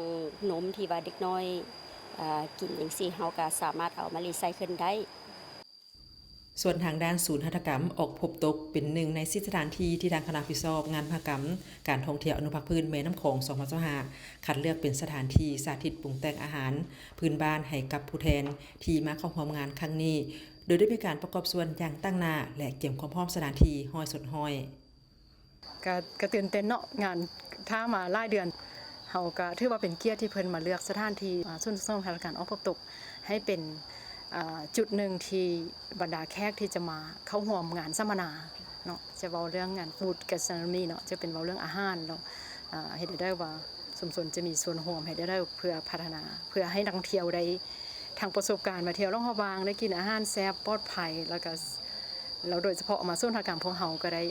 ນົມທີ່ວ່າເດັກນ້ອຍ ເອີ່ ກິນຈັ່ງຊີ້ ເຮົາກໍສາມາດເອົາມາ recycle ໄດ້. ສ່ວນທາງດ້ານສູນຫັດຖະກຳອອກພົບຕົກ ເປັນໜຶ່ງໃນສິບສະຖານທີ່ທີ່ທາງຄະນະຮັບຜິດຊອບງານມະຫະກຳການທ່ອງທ່ຽວອະນຸພາກພື້ນແມ່ນ້ຳຂອງ ສອງພັນຊາວຫ້າ ຄັດເລືອກເປັນສະຖານທີ່ສາທິດປຸງແຕ່ງອາຫານພື້ນບ້ານໃຫ້ກັບຜູ້ແທນທີ່ມາເຂົ້າຮ່ວມງານຄັ້ງນີ້, ໂດຍໄດ້ມີການປະກອບສ່ວນຢ່າງຕັ້ງໜ້າ ແລະ ກຽມຄວາມພ້ອມສະຖານທີ່ຮ້ອຍສ່ວນຮ້ອຍ. ກະ ກະຕື່ນເຕັ້ນເນາະ ງານຖ້າມາຫຼາຍເດືອນ ເຮົາກະຖືວ່າເປັນກຽດທີ່ເພິ່ນມາເລືອກສະຖານທີ່ ອາ ສູນສົ່ງເສີມຫັດຖະກຳອອກພົບຕົກ ໃຫ້ເປັນ ອາ ຈຸດໜຶ່ງທີ່ບັນດາແຂກທີ່ຈະມາເຂົ້າຮ່ວມງານສຳມະນາເນາະ ຈະເວົ້າເລື່ອງງານ Food Gastronomy ເນາະ ຈະເປັນເວົ້າເລື່ອງອາຫານເນາະ ອາ ເຮັດໃຫ້ໄດ້ວ່າຊຸມຊົນຈະມີສ່ວນຮ່ວມ ເຮັດໃຫ້ໄດ້ເພື່ອພັດທະນາ ເພື່ອໃຫ້ນັກທ່ອງທ່ຽວໄດ້ທັງປະສົບການມາທ່ຽວຫຼວງພະບາງ ໄດ້ກິນອາຫານແຊບປອດໄພ ແລ້ວກະ ແລ້ວໂດຍສະເພາະມາສູນຫັດຖະກຳພວກເຮົາກະໄດ້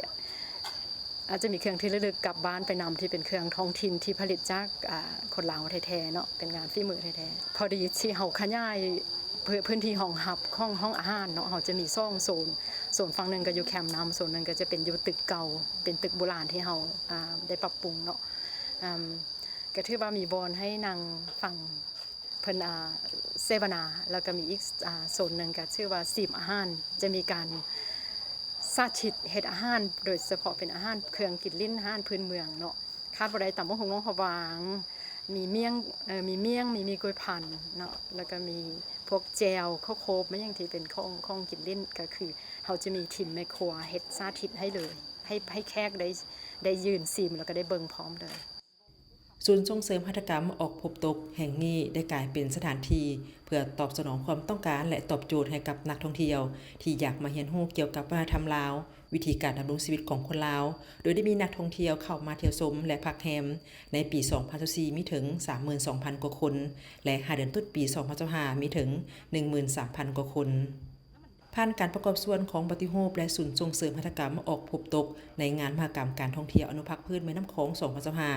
ອາດຈະມີເຄື່ອງທີ່ລະລຶກກັບບ້ານໄປນຳ ທີ່ເປັນເຄື່ອງທ້ອງຖິ່ນທີ່ຜະລິດຈາກ ອາ ຄົນລາວແທ້ໆເນາະ ເປັນງານຝີມືແທ້ໆ. ພໍດີທີ່ເຮົາຂະຫຍາຍພື້ນ ພື້ນທີ່ຮອງຮັບຂອງຫ້ອງອາຫານເນາະ ເຮົາຈະມີສອງໂຊນ ໂຊນຝັ່ງໜຶ່ງກະຢູ່ແຄມນ້ຳ ໂຊນໜຶ່ງກະຈະເປັນຢູ່ຕຶກເກົ່າ ເປັນຕຶກໂບລານທີ່ເຮົາ ອາ ໄດ້ປັບປຸງເນາະ ອາ ກະຖືວ່າມີບ່ອນໃຫ້ນັ່ງຟັງ ເພິ່ນ ອາ ເສວະນາ ແລ້ວກະມີອີກ ອາ ໂຊນໜຶ່ງກະຊື່ວ່າຊີມອາຫານ ຈະມີການສາທິດເຮັດອາຫານ ໂດຍສະເພາະເປັນອາຫານເຄື່ອງກິນຫຼິ້ນ ອາຫານພື້ນເມືອງເນາະ ຂາດບໍ່ໄດ້ຕຳບັກຫຸ່ງຫຼວງພະບາງ ມີມ້ຽງ ເອີ ມີມ້ຽງ ມີໝີ່ກ້ວຍພັນເນາະ ແລ້ວກະມີພວກແຈ່ວ ເຂົ້າໂຄບ ແມ່ນຫຍັງທີ່ເປັນຂອງ ຂອງກິນຫຼິ້ນ ກະຄືເຮົາຈະມີທີມແມ່ຄົວເຮັດສາທິດໃຫ້ເລີຍ ໃຫ້ ໃຫ້ແຂກໄດ້ ໄດ້ຢືນຊີມ ແລ້ວກະໄດ້ເບິ່ງພ້ອມເລີຍ. ສູນສົ່ງເສີມຫັດຖະກຳອອກພົບຕົກແຫ່ງນີ້ໄດ້ກາຍເປັນສະຖານທີ່ເພື່ອຕອບສະໜອງຄວາມຕ້ອງການ ແລະ ຕອບໂຈດໃຫ້ກັບນັກທ່ອງທ່ຽວທີ່ຢາກມາຮຽນຮູ້ກ່ຽວກັບວັດທະນະທຳລາວ, ວິທີການດຳລົງຊີວິດຂອງຄົນລາວ, ໂດຍໄດ້ມີນັກທ່ອງທ່ຽວເຂົ້າມາທ່ຽວຊົມ ແລະ ພັກແຮມໃນປີສອງພັນຊາວສີ່ ມີເຖິງສາມໝື່ນສອງພັນກວ່າຄົນ ແລະ ຫ້າເດືອນຕົ້ນປີສອງພັນຊາວຫ້າ ມີເຖິງໜຶ່ງໝື່ນສາມພັນກວ່າຄົນ. ຜ່ານການປະກອບສ່ວນຂອງປະຕິຮູບ ແລະ ສູນສົ່ງເສີມຫັດຖະກຳອອກພົບຕົກ ໃນງານມະຫະກຳການທ່ອງທ່ຽວອະນຸພາກພື້ນແມ່ນ້ຳຂອງ ສອງພັນຊາວຫ້າ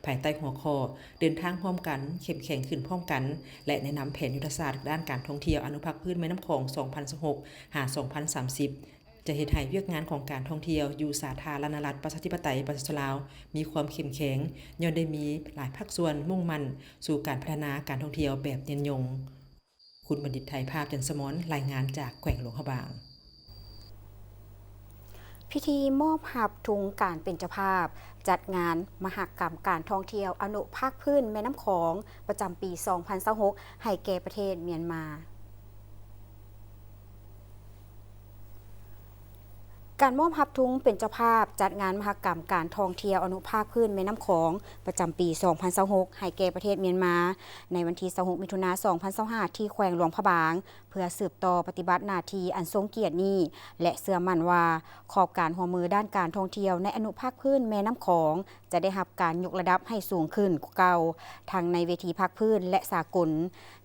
ພາຍໃຕ້ຫົວຂໍ້ ເດີນທາງຮ່ວມກັນ ເຂັ້ມແຂງຂຶ້ນພ້ອມກັນ ແລະ ແນະນຳແຜນຍຸດທະສາດດ້ານການທ່ອງທ່ຽວອະນຸພາກພື້ນແມ່ນ້ຳຂອງ ສອງພັນຊາວຫົກ ຫາ ສອງພັນສາມສິບ ຈະເຮັດໃຫ້ວຽກງານຂອງການທ່ອງທ່ຽວຢູ່ສາທາລະນະລັດ ປະຊາທິປະໄຕ ປະຊາຊົນລາວ ມີຄວາມເຂັ້ມແຂງ ຍ້ອນໄດ້ມີຫຼາຍພາກສ່ວນມຸ່ງໝັ້ນສູ່ການພັດທະນາການທ່ອງທ່ຽວແບບຍືນຍົງ. ຄຸນບັນດິດ ໄທພາບ ຈັນສະໝອນ ລາຍງານຈາກແຂວງຫຼວງພະບາງ. ພິທີມອບຮັບທຸງການເປັນເຈົ້າພາບຈັດງານມະຫະກຳການທ່ອງທ່ຽວອະນຸພາກພື້ນແມ່ນ້ຳຂອງ ປະຈຳປີສອງພັນຊາວຫົກ ໃຫ້ແກ່ປະເທດມຽນມາ. ການມອບຮັບທຸງເປັນເຈົ້າພາບຈັດງານມະຫະກຳການທ່ອງທ່ຽວອະນຸພາກພື້ນແມ່ນ້ຳຂອງ ປະຈຳປີສອງພັນຊາວຫົກ ໃຫ້ແກ່ປະເທດມຽນມາ ໃນວັນທີຊາວຫົກ ມິຖຸນາ ສອງພັນຊາວຫ້າ ທີ່ແຂວງຫຼວງພະບາງ ເພື່ອສືບຕໍ່ປະຕິບັດໜ້າທີ່ອັນຊົງກຽດນີ້ ແລະ ເຊື່ອໝັ້ນວ່າ ຂອບການຮ່ວມມືດ້ານການທ່ອງທ່ຽວໃນອະນຸພາກພື້ນແມ່ນ້ຳຂອງ ຈະໄດ້ຮັບການຍົກລະດັບໃຫ້ສູງຂຶ້ນກວ່າເກົ່າ ທັງໃນເວທີພາກພື້ນ ແລະ ສາກົນ.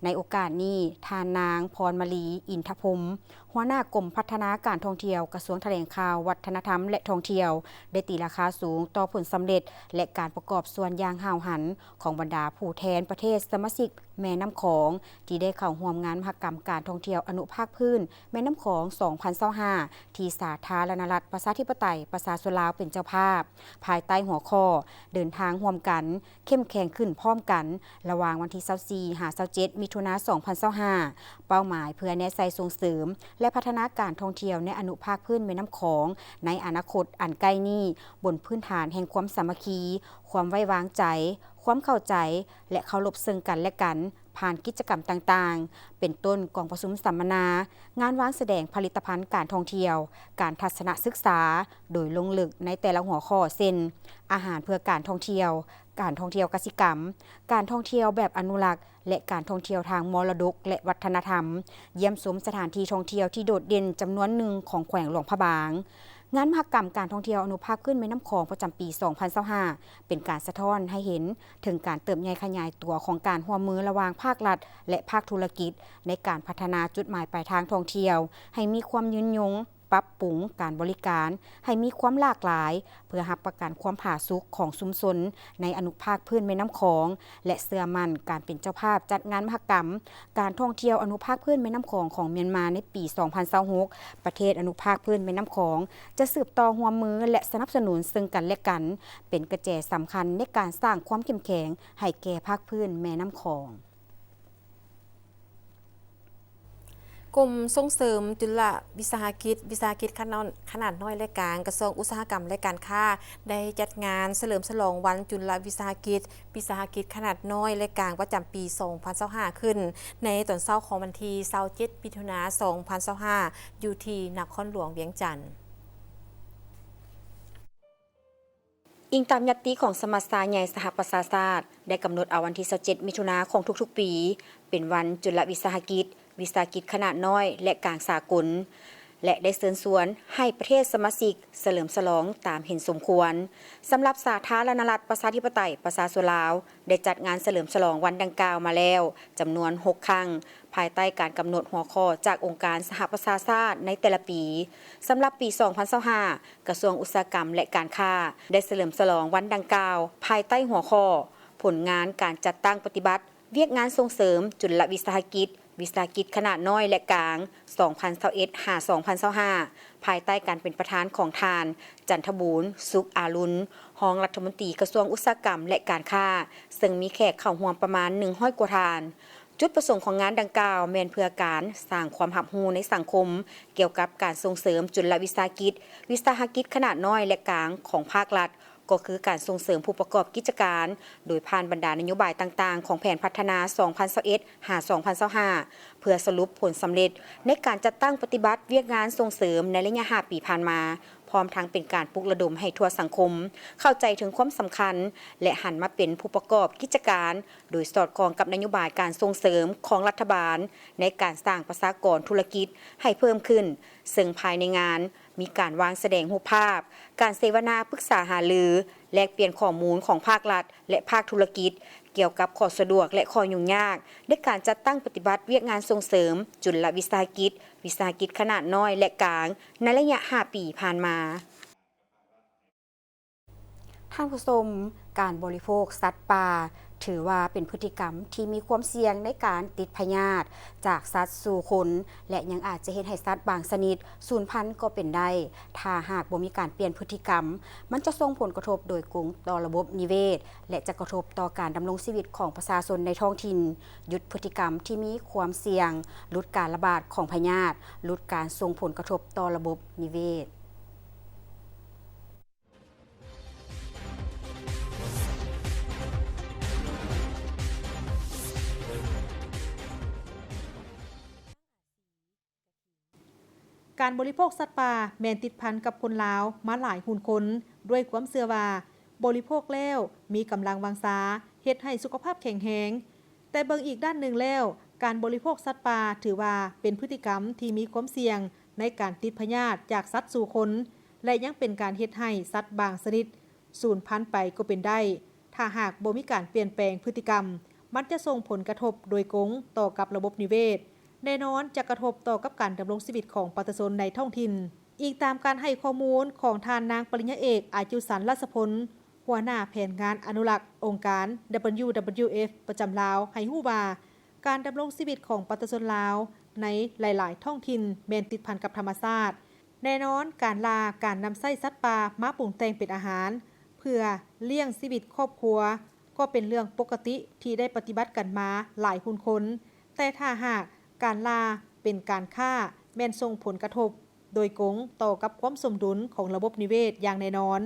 ໃນໂອກາດນີ້, ທ່ານນາງ ພອນມາລີ ອິນທະພົມ ຫົວໜ້າກົມພັດທະນາການທ່ອງທ່ຽວ ກະຊວງຖະແຫຼງຂ່າວ, ວັດທະນະທຳ ແລະ ທ່ອງທ່ຽວ ໄດ້ຕີລາຄາສູງຕໍ່ຜົນສຳເລັດ ແລະ ການປະກອບສ່ວນຢ່າງຫ້າວຫັນຂອງບັນດາຜູ້ແທນປະເທດສະມາຊິກແມ່ນ້ຳຂອງ ທີ່ໄດ້ເຂົ້າຮ່ວມງານມະຫະກຳການທ່ອງທ່ຽວອະນຸພາກພື້ນແມ່ນ້ຳຂອງ ສອງພັນຊາວຫ້າ ທີ່ສາທາລະນະລັດ ປະຊາທິປະໄຕ ປະຊາຊົນລາວເປັນເຈົ້າພາບ, ພາຍໃຕ້ຫົວຂໍ້ ເດີນທາງຮ່ວມກັນ, ເຂັ້ມແຂງຂຶ້ນພ້ອມກັນ ລະຫວ່າງວັນທີຊາວສີ່ ຫາ ຊາວເຈັດ ມິຖຸນາ ສອງພັນຊາວຫ້າ ເປົ້າໝາຍເພື່ອແນໃສ່ສົ່ງເສີມ ແລະ ພັດທະນາການທ່ອງທ່ຽວໃນອະນຸພາກພື້ນແມ່ນ້ຳຂອງໃນອະນາຄົດອັນໃກ້ນີ້ ບົນພື້ນຖານແຫ່ງຄວາມສາມັກຄີ, ຄວາມໄວ້ວາງໃຈ, ຄວາມເຂົ້າໃຈ ແລະ ເຄົາລົບເຊິ່ງກັນ ແລະ ກັນ ຜ່ານກິດຈະກຳຕ່າງໆ ເປັນຕົ້ນ ກອງປະຊຸມສຳມະນາ, ງານວາງສະແດງຜະລິດຕະພັນການທ່ອງທ່ຽວ, ການທັດສະນະສຶກສາໂດຍລົງເລິກໃນແຕ່ລະຫົວຂໍ້ ເຊັ່ນ ອາຫານເພື່ອການທ່ອງທ່ຽວ, ການທ່ອງທ່ຽວກະສິກຳ, ການທ່ອງທ່ຽວແບບອະນຸລັກ ແລະ ການທ່ອງທ່ຽວທາງມໍລະດົກ ແລະ ວັດທະນະທຳ, ຢ້ຽມຊົມສະຖານທີ່ທ່ອງທ່ຽວທີ່ໂດດເດັ່ນຈຳນວນໜຶ່ງຂອງແຂວງຫຼວງພະບາງ. ງານມະຫະກຳການທ່ອງທ່ຽວອະນຸພາກພື້ນແມ່ນ້ຳຂອງປະຈຳປີສອງພັນຊາວຫ້າ ເປັນການສະທ້ອນໃຫ້ເຫັນເຖິງການເຕີບໃຫຍ່ຂະຫຍາຍຕົວຂອງການຮ່ວມມືລະຫວ່າງພາກລັດ ແລະ ພາກທຸລະກິດ ໃນການພັດທະນາຈຸດໝາຍປາຍທາງທ່ອງທ່ຽວໃຫ້ມີຄວາມຍືນຍົງ, ປັບປຸງການບໍລິການໃຫ້ມີຄວາມຫຼາກຫຼາຍ ເພື່ອຮັບປະກັນຄວາມຜາສຸກຂອງຊຸມຊົນໃນອະນຸພາກພື້ນແມ່ນ້ຳຂອງ ແລະ ເຊື່ອໝັ້ນການເປັນເຈົ້າພາບຈັດງານມະຫະກຳ ການທ່ອງທ່ຽວອະນຸພາກພື້ນແມ່ນ້ຳຂອງຂອງມຽນມາໃນປີສອງພັນຊາວຫົກ ປະເທດອະນຸພາກພື້ນແມ່ນ້ຳຂອງຈະສືບຕໍ່ຮ່ວມມື ແລະ ສະໜັບສະໜູນເຊິ່ງກັນ ແລະ ກັນ ເປັນກະແຈສຳຄັນໃນການສ້າງຄວາມເຂັ້ມແຂງໃຫ້ແກ່ພາກພື້ນແມ່ນ້ຳຂອງ. ກົມສົ່ງເສີມຈຸລະວິສາຫະກິດ, ວິສາຫະກິດຂະໜາດ, ຂະໜາດນ້ອຍ ແລະ ກາງ, ກະຊວງອຸດສາຫະກຳ ແລະ ການຄ້າ ໄດ້ຈັດງານສະເຫຼີມສະຫຼອງວັນຈຸລະວິສາຫະກິດ, ວິສາຫະກິດຂະໜາດນ້ອຍ ແລະ ກາງ ປະຈຳປີສອງພັນຊາວຫ້າ ຂຶ້ນໃນຕອນເຊົ້າຂອງວັນທີຊາວເຈັດ ມິຖຸນາ ສອງພັນຊາວຫ້າ ຢູ່ທີ່ນະຄອນຫຼວງວຽງຈັນ. ອີງຕາມຍະຕິຂອງສະມັດຊາໃຫຍ່ສະຫະປະຊາຊາດ ໄດ້ກຳນົດເອົາວັນທີຊາວເຈັດ ມິຖຸນາຂອງທຸກໆປີ ເປັນວັນຈຸລະວິສາຫະກິດ, ວິສາຫະກິດຂະໜາດນ້ອຍ ແລະ ກາງສາກົນ ແລະ ໄດ້ເຊີນຊວນໃຫ້ປະເທດສະມາຊິກສະເຫຼີມສະຫຼອງຕາມເຫັນສົມຄວນ. ສຳລັບສາທາລະນະລັດ ປະຊາທິປະໄຕ ປະຊາຊົນລາວ ໄດ້ຈັດງານສະເຫຼີມສະຫຼອງວັນດັ່ງກ່າວມາແລ້ວ ຈຳນວນຫົກຄັ້ງ ພາຍໃຕ້ການກຳນົດຫົວຂໍ້ຈາກອົງການສະຫະປະຊາຊາດໃນແຕ່ລະປີ. ສຳລັບປີສອງພັນຊາວຫ້າ ກະຊວງອຸດສາຫະກຳ ແລະ ການຄ້າ ໄດ້ສະເຫຼີມສະຫຼອງວັນດັ່ງກ່າວ ພາຍໃຕ້ຫົວຂໍ້ ຜົນງານການຈັດຕັ້ງປະຕິບັດວຽກງານສົ່ງເສີມຈຸລະວິສາຫະກິດ, ວິສາຫະກິດຂະໜາດນ້ອຍ ແລະ ກາງ ສອງພັນຊາວເອັດ ຫາ ສອງພັນຊາວຫ້າ ພາຍໃຕ້ການເປັນປະທານຂອງທ່ານ ຈັນທະບູນ ສຸກອາລຸນ ຮອງລັດຖະມົນຕີກະຊວງອຸດສາຫະກຳ ແລະ ການຄ້າ, ເຊິ່ງມີແຂກເຂົ້າຮ່ວມປະມານໜຶ່ງຮ້ອຍກວ່າທ່ານ. ຈຸດປະສົງຂອງງານດັ່ງກ່າວແມ່ນເພື່ອການສ້າງຄວາມຮັບຮູ້ໃນສັງຄົມກ່ຽວກັບການສົ່ງເສີມຈຸລະວິສາຫະກິດ, ວິສາຫະກິດຂະໜາດນ້ອຍ ແລະ ກາງຂອງພາກລັດ, ກໍຄືການສົ່ງເສີມຜູ້ປະກອບກິດຈະການ ໂດຍຜ່ານບັນດານະໂຍບາຍຕ່າງໆຂອງແຜນພັດທະນາສອງພັນຊາວເອັດ ຫາ ສອງພັນຊາວຫ້າ ເພື່ອສະຫຼຸບຜົນສຳເລັດໃນການຈັດຕັ້ງປະຕິບັດວຽກງານສົ່ງເສີມໃນໄລຍະຫ້າປີຜ່ານມາ, ພ້ອມທັງເປັນການປຸກລະດົມໃຫ້ທົ່ວສັງຄົມເຂົ້າໃຈເຖິງຄວາມສຳຄັນ ແລະ ຫັນມາເປັນຜູ້ປະກອບກິດຈະການ ໂດຍສອດຄ່ອງກັບນະໂຍບາຍການສົ່ງເສີມຂອງລັດຖະບານໃນການສ້າງປະຊາກອນທຸລະກິດໃຫ້ເພີ່ມຂຶ້ນ, ເຊິ່ງພາຍໃນງານມີການວາງສະແດງຮູບພາບ, ການເສວະນາປຶກສາຫາລື, ແລກປ່ຽນຂໍ້ມູນຂອງພາກລັດ ແລະ ພາກທຸລະກິດ ກ່ຽວກັບຂໍ້ສະດວກ ແລະ ຂໍ້ຫຍຸ້ງຍາກໃນການຈັດຕັ້ງປະຕິບັດວຽກງານສົ່ງເສີມຈຸລະວິສາຫະກິດ, ວິສາຫະກິດຂະໜາດນ້ອຍ ແລະ ກາງ ໃນໄລຍະຫ້າປີຜ່ານມາ. ທ່ານຜູ້ຊົມ, ການບໍລິໂພກສັດປ່າຖືວ່າເປັນພຶດຕິກຳທີ່ມີຄວາມສ່ຽງໃນການຕິດພະຍາດຈາກສັດສູ່ຄົນ ແລະ ຍັງອາດຈະເຮັດໃຫ້ສັດບາງຊະນິດສູນພັນກໍເປັນໄດ້ ຖ້າຫາກບໍ່ມີການປ່ຽນພຶດຕິກຳ, ມັນຈະສົ່ງຜົນກະທົບໂດຍກົງຕໍ່ລະບົບນິເວດ ແລະ ຈະກະທົບຕໍ່ການດຳລົງຊີວິດຂອງປະຊາຊົນໃນທ້ອງຖິ່ນ, ຢຸດພຶດຕິກຳທີ່ມີຄວາມສ່ຽງ, ຫຼຸດການລະບາດຂອງພະຍາດ, ຫຼຸດການສົ່ງຜົນກະທົບຕໍ່ລະບົບນິເວດ. ການບໍລິໂພກສັດປ່າແມ່ນຕິດພັນກັບຄົນລາວມາຫຼາຍຮຸ່ນຄົນ, ດ້ວຍຄວາມເຊື່ອວ່າບໍລິໂພກແລ້ວມີກຳລັງວັງຊາ, ເຮັດໃຫ້ສຸຂະພາບແຂງແຮງ. ແຕ່ເບິ່ງອີກດ້ານໜຶ່ງແລ້ວ, ການບໍລິໂພກສັດປ່າຖືວ່າເປັນພຶດຕິກຳທີ່ມີຄວາມສ່ຽງໃນການຕິດພະຍາດຈາກສັດສູ່ຄົນ ແລະ ຍັງເປັນການເຮັດໃຫ້ສັດບາງຊະນິດສູນພັນໄປກໍເປັນໄດ້ ຖ້າຫາກບໍ່ມີການປ່ຽນແປງພຶດຕິກຳ, ມັນຈະສົ່ງຜົນກະທົບໂດຍກົງຕໍ່ກັບລະບົບນິເວດ, ແນ່ນອນຈະກະທົບຕໍ່ກັບການດຳລົງຊີວິດຂອງປະຊາຊົນໃນທ້ອງຖິ່ນ. ອີງຕາມການໃຫ້ຂໍ້ມູນຂອງທ່ານນາງປະລິນຍາເອກ ອາຍຸສັນ ລາຊະພົນ, ຫົວໜ້າແຜນງານອະນຸລັກອົງການ WWF ປະຈຳລາວ ໃຫ້ຮູ້ວ່າ ການດຳລົງຊີວິດຂອງປະຊາຊົນລາວໃນຫຼາຍໆທ້ອງຖິ່ນແມ່ນຕິດພັນກັບທຳມະຊາດ. ແນ່ນອນ, ການລ່າ, ການນຳໃຊ້ສັດປ່າມາປຸງແຕ່ງເປັນອາຫານ ເພື່ອລ້ຽງຊີວິດຄອບຄົວ ກໍເປັນເລື່ອງປົກກະຕິທີ່ໄດ້ປະຕິບັດກັນມາຫຼາຍຮຸ່ນຄົນ, ແຕ່ຖ້າຫາກການລ່າເປັນການຄ້າ ແມ່ນສົ່ງຜົນກະທົບໂດຍກົງຕໍ່ກັບຄວາມສົມດຸນຂອງລະບົບນິເວດຢ່າງແນ່ນອນ,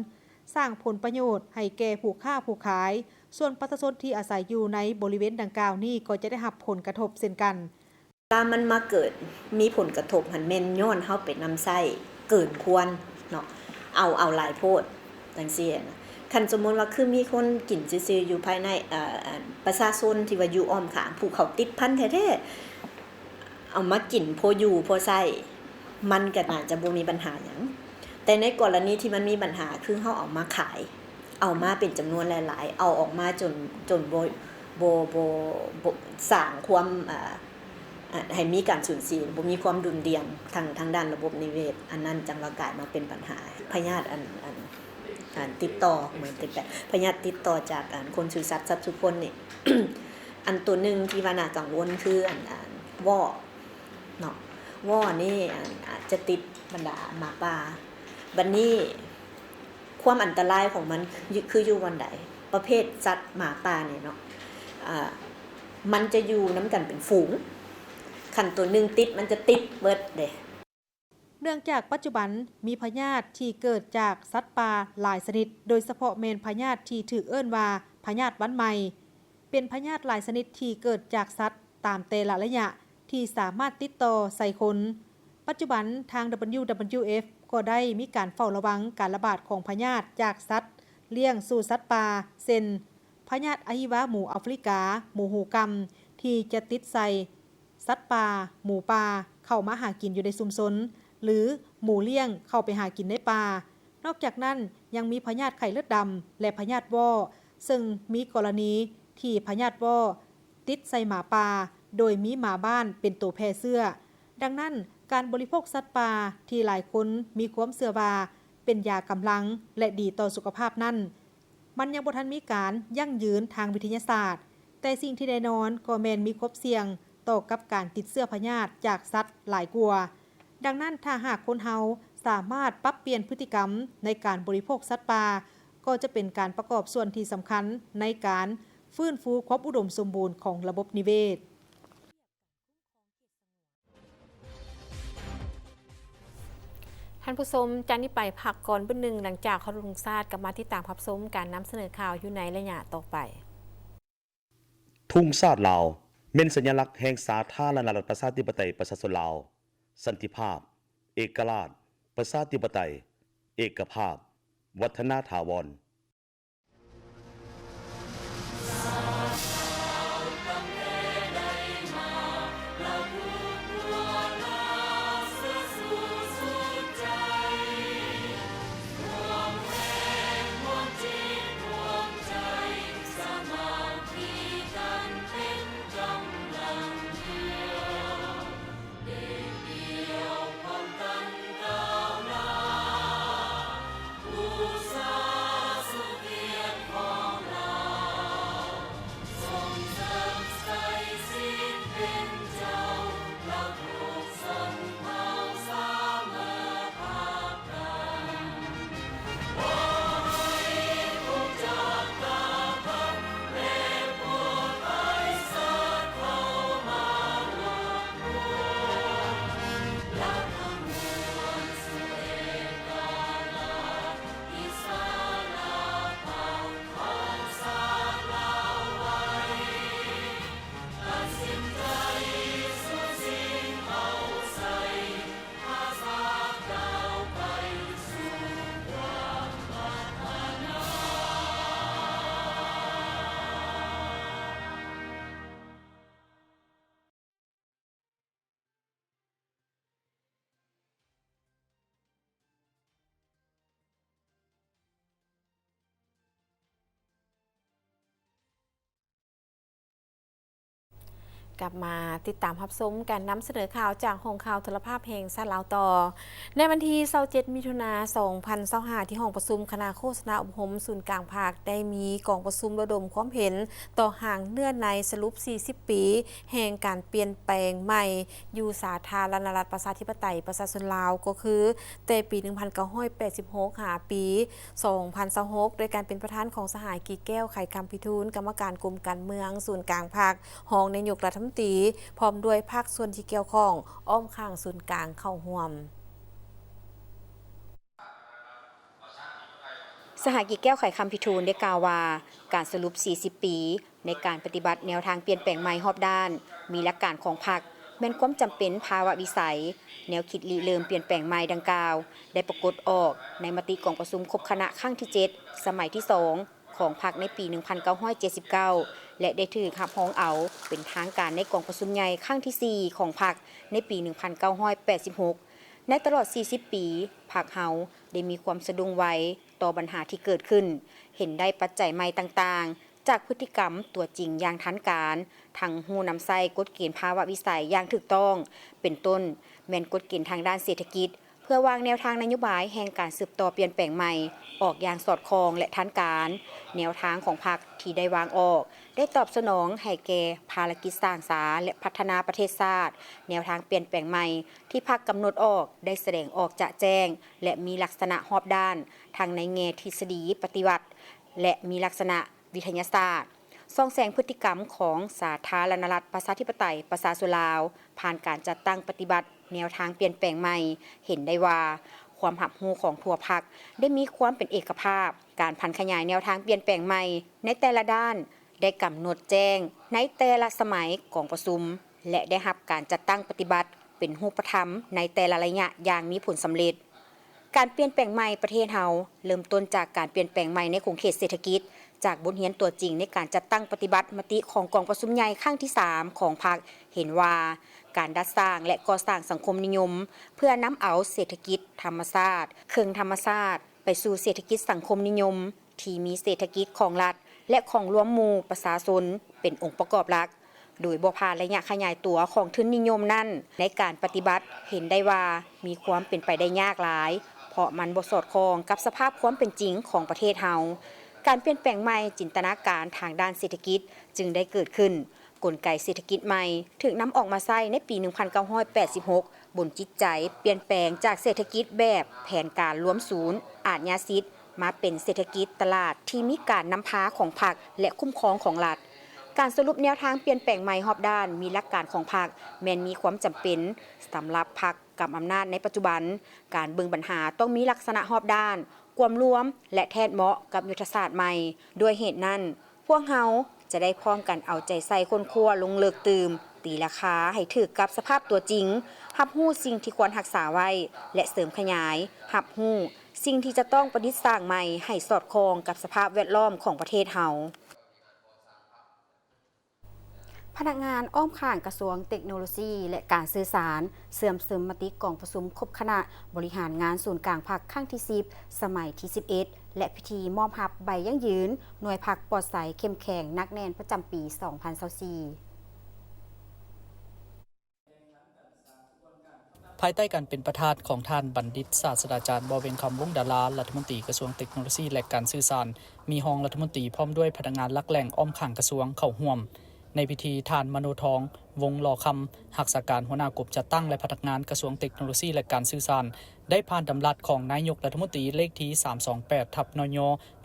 ສ້າງຜົນປະໂຫຍດໃຫ້ແກ່ຜູ້ຄ້າຜູ້ຂາຍ, ສ່ວນປະຊາຊົນທີ່ອາໄສຢູ່ໃນບໍລິເວນດັ່ງກ່າວນີ້ກໍຈະໄດ້ຮັບຜົນກະທົບເຊັ່ນກັນ. ລາມັນມາເກີດ ມີຜົນກະທົບຫັ້ນແມ່ນຍ້ອນເຮົາໄປນຳໃຊ້ເກີນຄວນເນາະ, ເອົາ ເອົາຫຼາຍໂພດ ຈັ່ງຊີ້ນະ. ຄັນສົມມຸດວ່າຄືມີຄົນກິນຊື່ໆຢູ່ພາຍໃນ ເອີ ອັນ ປະຊາຊົນທີ່ວ່າຢູ່ອ້ອມຂ້າງ ຜູ້ເຂົາຕິດພັນແທ້ໆ ເອົາມາກິນພໍຢູ່ພໍໃຊ້ ມັນກໍໜ້າຈະບໍ່ມີບັນຫາຫຍັງ. ແຕ່ໃນກໍລະນີທີ່ມັນມີບັນຫາ ຄືເຮົາເອົາມາຂາຍ ເອົາມາເປັນຈຳນວນຫຼາຍໆ ເອົາອອກມາຈົນ ຈົນບໍ່ ບໍ່ ບໍ່ ບໍ່ສ້າງຄວາມ ອາ ອາ ໃຫ້ມີການສູນເສຍ ບໍ່ມີຄວາມດຸ່ນດ່ຽງທາງ ທາງດ້ານລະບົບນິເວດ, ອັນນັ້ນຈັ່ງວ່າກາຍມາເປັນບັນຫາ. ພະຍາດອັນ ອັນ ອັນຕິດຕໍ່ ເໝືອນຕິດແປະ ພະຍາດຕິດຕໍ່ຈາກອັນຄົນສູ່ສັດ ສັດສູ່ຄົນນີ້ ອັນໂຕໜຶ່ງທີ່ວ່າໜ້າກັງວົນຄືອັນ ອັນວໍ້ເນາະ, ວໍ້ນີ້ອັນອາດຈະຕິດບັນດາໝາປ່າ. ບັດນີ້ ຄວາມອັນຕະລາຍຂອງມັນຄື ຄືຢູ່ບ່ອນໃດ? ປະເພດສັດໝາປ່ານີ້ເນາະ ອາ ມັນຈະຢູ່ນຳກັນເປັນຝູງ. ຂ ອັນຕົວໜຶ່ງຕິດ ມັນຈະຕິດເບິດເດ້. ເນື່ອງຈາກປັດຈຸບັນມີພະຍາດທີ່ເກີດຈາກສັດປ່າຫຼາຍຊະນິດ, ໂດຍສະເພາະແມ່ນພະຍາດທີ່ຖືກເອີ້ນວ່າພະຍາດວັນໃໝ່, ເປັນພະຍາດຫຼາຍຊະນິດທີ່ເກີດຈາກສັດຕາມແຕ່ລະໄລຍະທີ່ສາມາດຕິດຕໍ່ໃສ່ຄົນ. ປັດຈຸບັນທາງ WWF ກໍໄດ້ມີການເຝົ້າລະວັງການລະບາດຂອງພະຍາດຈາກສັດລ້ຽງສູ່ສັດປ່າ ເຊັ່ນ ພະຍາດອະຫິວາໝູອາຟຣິກາ, ໝູຫູກຳ ທີ່ຈະຕິດໃສ່ ສັດປ່າ, ໝູປ່າ ເຂົ້າມາຫາກິນຢູ່ໃນຊຸມຊົນ ຫຼື ໝູລ້ຽງເຂົ້າໄປຫາກິນໃນປ່າ. ນອກຈາກນັ້ນ ຍັງມີພະຍາດໄຂ້ເລືອດດຳ ແລະ ພະຍາດວໍ້ ເຊິ່ງມີກໍລະນີທີ່ພະຍາດວໍ້ຕິດໃສ່ໝາປ່າ ໂດຍມີໝາບ້ານເປັນໂຕແຜ່ເຊື້ອ. ດັ່ງນັ້ນ ການບໍລິໂພກສັດປ່າທີ່ຫຼາຍຄົນມີຄວາມເຊື່ອວ່າເປັນຢາກຳລັງ ແລະ ດີຕໍ່ສຸຂະພາບນັ້ນ ມັນຍັງບໍ່ທັນມີການຢັ້ງຢືນທາງວິທະຍາສາດ, ແຕ່ສິ່ງທີ່ແນ່ນອນກໍແມ່ນມີຄວາມສ່ຽງຕໍ່ກັບການຕິດເຊື້ອພະຍາດຈາກສັດຫຼາຍກວ່າ. ດັ່ງນັ້ນ, ຖ້າຫາກຄົນເຮົາສາມາດປັບປ່ຽນພຶດຕິກຳໃນການບໍລິໂພກສັດປ່າ, ກໍຈະເປັນການປະກອບສ່ວນທີ່ສຳຄັນໃນການຟື້ນຟູຄວາມອຸດົມສົມບູນຂອງລະບົບນິເວດ. ທ່ານຜູ້ຊົມ, ຈາກນີ້ໄປພັກກ່ອນບຶດໜຶ່ງ, ຫຼັງຈາກເຄົາລົບທຸງຊາດ, ກັບມາຕິດຕາມຮັບຊົມການນຳສະເໜີຂ່າວຢູ່ໃນໄລຍະຕໍ່ໄປ. ທຸງຊາດລາວ ແມ່ນສັນຍະລັກແຫ່ງສາທາລະນະລັດ ປະຊາທິປະໄຕ ປະຊາຊົນລາວ, ສັນຕິພາບ, ເອກະລາດ, ປະຊາທິປະໄຕ, ເອກະພາບ, ວັດທະນາຖາວອນ. ກັບມາຕິດຕາມຮັບຊົມການນຳສະເໜີຂ່າວຈາກຫ້ອງຂ່າວໂທລະພາບແຫ່ງຊາດລາວຕໍ່. ໃນວັນທີຊາວເຈັດ ມິຖຸນາ ສອງພັນຊາວຫ້າ ທີ່ຫ້ອງປະຊຸມຄະນະໂຄສະນາອົບຮົມສູນກາງພັກ ໄດ້ມີກອງປະຊຸມລະດົມຄວາມເຫັນຕໍ່ຮ່າງເນື້ອໃນສະຫຼຸບ ສີ່ສິບ ປີແຫ່ງການປ່ຽນແປງໃໝ່ ຢູ່ສາທາລະນະລັດ ປະຊາທິປະໄຕ ປະຊາຊົນລາວ ກໍຄືແຕ່ປີ ໜຶ່ງພັນເກົ້າຮ້ອຍແປດສິບຫົກ ຫາປີ ສອງພັນຊາວຫົກ ໂດຍການເປັນປະທານຂອງສະຫາຍ ກິແກ້ວ ໄຂຄຳພິທູນ ກຳມະການກົມການເມືອງສູນກາງພັກ, ຮອງນາຍົກລັດຖະມົນຕີ ພ້ອມດ້ວຍພາກສ່ວນທີ່ກ່ຽວຂ້ອງອ້ອມຂ້າງສູນກາງເຂົ້າຮ່ວມ. ສະຫາຍ ກິແກ້ວ ໄຂຄຳພິທູນ ໄດ້ກ່າວວ່າ ການສະຫຼຸບ ສີ່ສິບ ປີ ໃນການປະຕິບັດແນວທາງປ່ຽນແປງໃໝ່ຮອບດ້ານ, ມີຫຼັກການຂອງພັກ, ແມ່ນຄວາມຈຳເປັນພາວະວິໄສ. ແນວຄິດລິເລີ່ມປ່ຽນແປງໃໝ່ດັ່ງກ່າວ ໄດ້ປາກົດອອກໃນມະຕິກອງປະຊຸມຄົບຄະນະຄັ້ງທີ ເຈັດ ສະໄໝທີ ສອງ ຂອງພັກໃນປີ ໜຶ່ງພັນເກົ້າຮ້ອຍເຈັດສິບເກົ້າ ແລະ ໄດ້ຖືກຮັບຮອງເອົາເປັນທາງການໃນກອງປະຊຸມໃຫຍ່ຄັ້ງທີ ສີ່ ຂອງພັກໃນປີ ໜຶ່ງພັນເກົ້າຮ້ອຍແປດສິບຫົກ. ໃນຕະຫຼອດ ສີ່ສິບ ປີ, ພັກເຮົາໄດ້ມີຄວາມສະດຸ້ງໄວຕໍ່ບັນຫາທີ່ເກີດຂຶ້ນ, ເຫັນໄດ້ປັດໄຈໃໝ່ຕ່າງໆ ຈາກພຶດຕິກຳຕົວຈິງຢ່າງທັນການ, ທັງຮູ້ນຳໃຊ້ກົດເກນພາວະວິໄສຢ່າງຖືກຕ້ອງ, ເປັນຕົ້ນແມ່ນກົດເກນທາງດ້ານເສດຖະກິດ, ເພື່ອວາງແນວທາງນະໂຍບາຍແຫ່ງການສືບຕໍ່ປ່ຽນແປງໃໝ່ອອກຢ່າງສອດຄ່ອງ ແລະ ທັນການ. ແນວທາງຂອງພັກທີ່ໄດ້ວາງອອກ ໄດ້ຕອບສະໜອງໃຫ້ແກ່ພາລະກິດສ້າງສາ ແລະ ພັດທະນາປະເທດຊາດ. ແນວທາງປ່ຽນແປງໃໝ່ທີ່ພັກກຳນົດອອກ ໄດ້ສະແດງອອກຈະແຈ້ງ ແລະ ມີລັກສະນະຮອບດ້ານ ທັງໃນແງ່ທິດສະດີປະຕິວັດ ແລະ ມີລັກສະນະ ວິທະຍາສາດ. ສ່ອງແສງພຶດຕິກຳຂອງສາທາລະນະລັດ ປະຊາທິປະໄຕ ປະຊາຊົນລາວ ຜ່ານການຈັດຕັ້ງປະຕິບັດແນວທາງປ່ຽນແປງໃໝ່ ເຫັນໄດ້ວ່າ ຄວາມຮັບຮູ້ຂອງທົ່ວພັກໄດ້ມີຄວາມເປັນເອກະພາບ, ການຜັນຂະຫຍາຍແນວທາງປ່ຽນແປງໃໝ່ໃນແຕ່ລະດ້ານ ໄດ້ກຳນົດແຈ້ງໃນແຕ່ລະສະໄໝກອງປະຊຸມ ແລະ ໄດ້ຮັບການຈັດຕັ້ງປະຕິບັດເປັນຮູບປະທຳໃນແຕ່ລະໄລຍະຢ່າງມີຜົນສຳເລັດ. ການປ່ຽນແປງໃໝ່ປະເທດເຮົາ ເລີ່ມຕົ້ນຈາກການປ່ຽນແປງໃໝ່ໃນຂົງເຂດເສດຖະກິດ, ຈາກບົດຮຽນຕົວຈິງໃນການຈັດຕັ້ງປະຕິບັດມະຕິຂອງກອງປະຊຸມໃຫຍ່ຄັ້ງທີສາມຂອງພັກ ເຫັນວ່າ ການດັດສ້າງ ແລະ ກໍ່ສ້າງສັງຄົມນິຍົມ ເພື່ອນຳເອົາເສດຖະກິດທຳມະຊາດ, ເຄິ່ງທຳມະຊາດ ໄປສູ່ເສດຖະກິດສັງຄົມນິຍົມ ທີ່ມີເສດຖະກິດຂອງລັດ ແລະ ຂອງລວມໝູ່ປະຊາຊົນເປັນອົງປະກອບຫຼັກ, ໂດຍບໍ່ຜ່ານໄລຍະຂະຫຍາຍຕົວຂອງທຶນນິຍົມນັ້ນ ໃນການປະຕິບັດເຫັນໄດ້ວ່າມີຄວາມເປັນໄປໄດ້ຍາກຫຼາຍ, ເພາະມັນບໍ່ສອດຄ່ອງກັບສະພາບຄວາມເປັນຈິງຂອງປະເທດເຮົາ. ການປ່ຽນແປງໃໝ່ຈິນຕະນາການທາງດ້ານເສດຖະກິດຈຶ່ງໄດ້ເກີດຂຶ້ນ. ກົນໄກເສດຖະກິດໃໝ່ຖືກນຳອອກມາໃຊ້ໃນປີໜຶ່ງພັນເກົ້າຮ້ອຍແປດສິບຫົກ ບົນຈິດໃຈປ່ຽນແປງຈາກເສດຖະກິດແບບແຜນການລວມສູນອາດຍາສິດ ມາເປັນເສດຖະກິດຕະຫຼາດທີ່ມີການນຳພາຂອງພັກ ແລະ ຄຸ້ມຄອງຂອງລັດ. ການສະຫຼຸບແນວທາງປ່ຽນແປງໃໝ່ຮອບດ້ານ ມີຫຼັກການຂອງພັກ ແມ່ນມີຄວາມຈຳເປັນສຳລັບພັກກຳອຳນາດໃນປັດຈຸບັນ. ການເບິ່ງບັນຫາຕ້ອງມີລັກສະນະຮອບດ້ານ, ກວມລວມ ແລະ ແທດເໝາະກັບຍຸດທະສາດໃໝ່. ດ້ວຍເຫດນັ້ນ, ພວກເຮົາຈະໄດ້ພ້ອມກັນເອົາໃຈໃສ່ຄົ້ນຄວ້າລົງເລິກຕື່ມ, ຕີລາຄາໃຫ້ຖືກກັບສະພາບຕົວຈິງ, ຮັບຮູ້ສິ່ງທີ່ຄວນຮັກສາໄວ້ ແລະ ເສີມຂະຫຍາຍ, ຮັບຮູ້ສິ່ງທີ່ຈະຕ້ອງປະດິດສ້າງໃໝ່ໃຫ້ສອດຄ່ອງກັບສະພາບແວດລ້ອມຂອງປະເທດເຮົາ. ພະນັກງານອ້ອມຂ້າງກະຊວງເຕັກໂນໂລຊີ ແລະ ການສື່ສານ ເຊື່ອມຊຶມມະຕິກອງປະຊຸມຄົບຄະນະບໍລິຫານງານສູນກາງພັກຄັ້ງທີສິບ ສະໄໝທີສິບເອັດ ແລະ ພິທີມອບຮັບໃບຢັ້ງຢືນໜ່ວຍພັກປອດໃສ ເຂັ້ມແຂງ ໜັກແໜ້ນ ປະຈຳປີສອງພັນຊາວສີ່. ພາຍໃຕ້ການເປັນປະທານຂອງທ່ານບັນດິດສາດສະດາຈານ ບໍ່ວຽງຄຳ ວົງດາລາ ລັດຖະມົນຕີກະຊວງເຕັກໂນໂລຊີ ແລະ ການສື່ສານ, ມີຮອງລັດຖະມົນຕີ ພ້ອມດ້ວຍພະນັກງານຫຼັກແຫຼ່ງອ້ອມຂ້າງກະຊວງເຂົ້າຮ່ວມ. ໃນພິທີ, ທ່ານ ມະໂນທອງ ວົງຫຼໍ່ຄຳ ຮັກສາການຫົວໜ້າກົມຈັດຕັ້ງ ແລະ ພະນັກງານກະຊວງເຕັກໂນໂລຊີ ແລະ ການສື່ສານ ໄດ້ຜ່ານດຳລັດຂອງນາຍົກລັດຖະມົນຕີເລກທີສາມສອງແປດ ທັບ ນຍ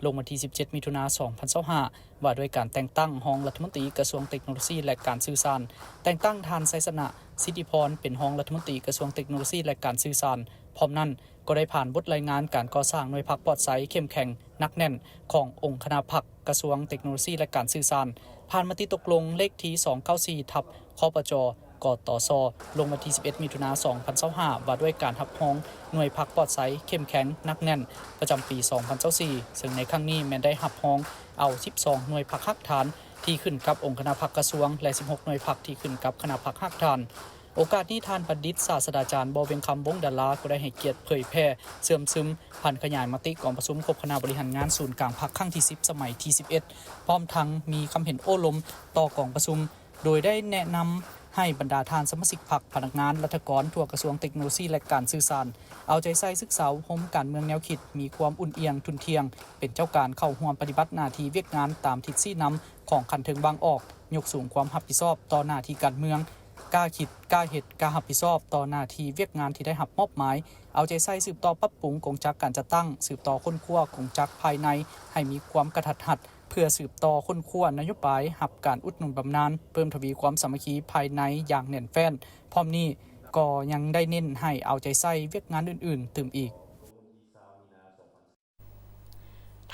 ລົງວັນທີສິບເຈັດ ມິຖຸນາ ສອງພັນຊາວຫ້າ ວ່າດ້ວຍການແຕ່ງຕັ້ງຮອງລັດຖະມົນຕີກະຊວງເຕັກໂນໂລຊີ ແລະ ການສື່ສານ, ແຕ່ງຕັ້ງທ່ານ ໄຊຊະນະ ສິດທິພອນ ເປັນຮອງລັດຖະມົນຕີກະຊວງເຕັກໂນໂລຊີ ແລະ ການສື່ສານ. ພ້ອມນັ້ນ, ກໍໄດ້ຜ່ານບົດລາຍງານການກໍ່ສ້າງໜ່ວຍພັກປອດໃສ ເຂັ້ມແຂງ ໜັກແໜ້ນ ຂອງອົງຄະນະພັກກະຊວງເຕັກໂນໂລຊີ ແລະ ການສື່ສານ, ຜ່ານມະຕິຕົກລົງເລກທີສອງເກົ້າສີ່ ທັບ ຄປຈ ກຕຊ ລົງວັນທີສິບເອັດ ມິຖຸນາ ສອງພັນຊາວຫ້າ ວ່າດ້ວຍການຮັບຮອງໜ່ວຍພັກປອດໃສ ເຂັ້ມແຂງ ໜັກແໜ້ນ ປະຈຳປີສອງພັນຊາວສີ່ ເຊິ່ງໃນຄັ້ງນີ້ແມ່ນໄດ້ຮັບຮອງເອົາສິບສອງໜ່ວຍພັກຮາກຖານທີ່ຂຶ້ນກັບອົງຄະນະພັກກະຊວງ ແລະ ສິບຫົກໜ່ວຍພັກທີ່ຂຶ້ນກັບຄະນະພັກຮາກຖານ. ໂອກາດນີ້, ທ່ານບັນດິດສາດສະດາຈານ ບໍ່ວຽງຄຳ ວົງດາລາ ກໍໄດ້ໃຫ້ກຽດເຜີຍແຜ່ ເຊື່ອມຊຶມ ຜັນຂະຫຍາຍມະຕິກອງປະຊຸມຄົບຄະນະບໍລິຫານງານສູນກາງພັກຄັ້ງທີສິບ ສະໄໝທີສິບເອັດ ພ້ອມທັງມີຄຳເຫັນໂອ້ລົມຕໍ່ກອງປະຊຸມ, ໂດຍໄດ້ແນະນຳໃຫ້ບັນດາທ່ານສະມາຊິກພັກ, ພະນັກງານ, ລັດຖະກອນທົ່ວກະຊວງເຕັກໂນໂລຊີ ແລະ ການສື່ສານ ເອົາໃຈໃສ່ສຶກສາອົບຮົມການເມືອງແນວຄິດ, ມີຄວາມອຸ່ນອຽງທຸ່ນທ່ຽງ, ເປັນເຈົ້າການເຂົ້າຮ່ວມປະຕິບັດໜ້າທີ່ວຽກງານຕາມທິດຊີ້ນຳຂອງຂັ້ນເທິງວາງອອກ, ຍົກສູງຄວາມຮັບຜິດຊອບຕໍ່ໜ້າທີ່ການເມືອງ, ກ້າຄິດ, ກ້າເຮັດ, ກ້າຮັບຜິດຊອບຕໍ່ໜ້າທີ່ວຽກງານທີ່ໄດ້ຮັບມອບໝາຍ, ເອົາໃຈໃສ່ສືບຕໍ່ປັບປຸງກົງຈັກການຈັດຕັ້ງ, ສືບຕໍ່ຄົ້ນຄວ້າກົງຈັກພາຍໃນໃຫ້ມີຄວາມກະທັດຮັດ, ເພື່ອສືບຕໍ່ຄົ້ນຄວ້ານະໂຍບາຍຮັບການອຸດໜູນບຳນານ, ເພີ່ມທະວີຄວາມສາມັກຄີພາຍໃນຢ່າງແໜ້ນແຟ້ນ. ພ້ອມນີ້ກໍຍັງໄດ້ເນັ້ນໃຫ້ເອົາໃຈໃສ່ວຽກງານອື່ນໆຕື່ມອີກ.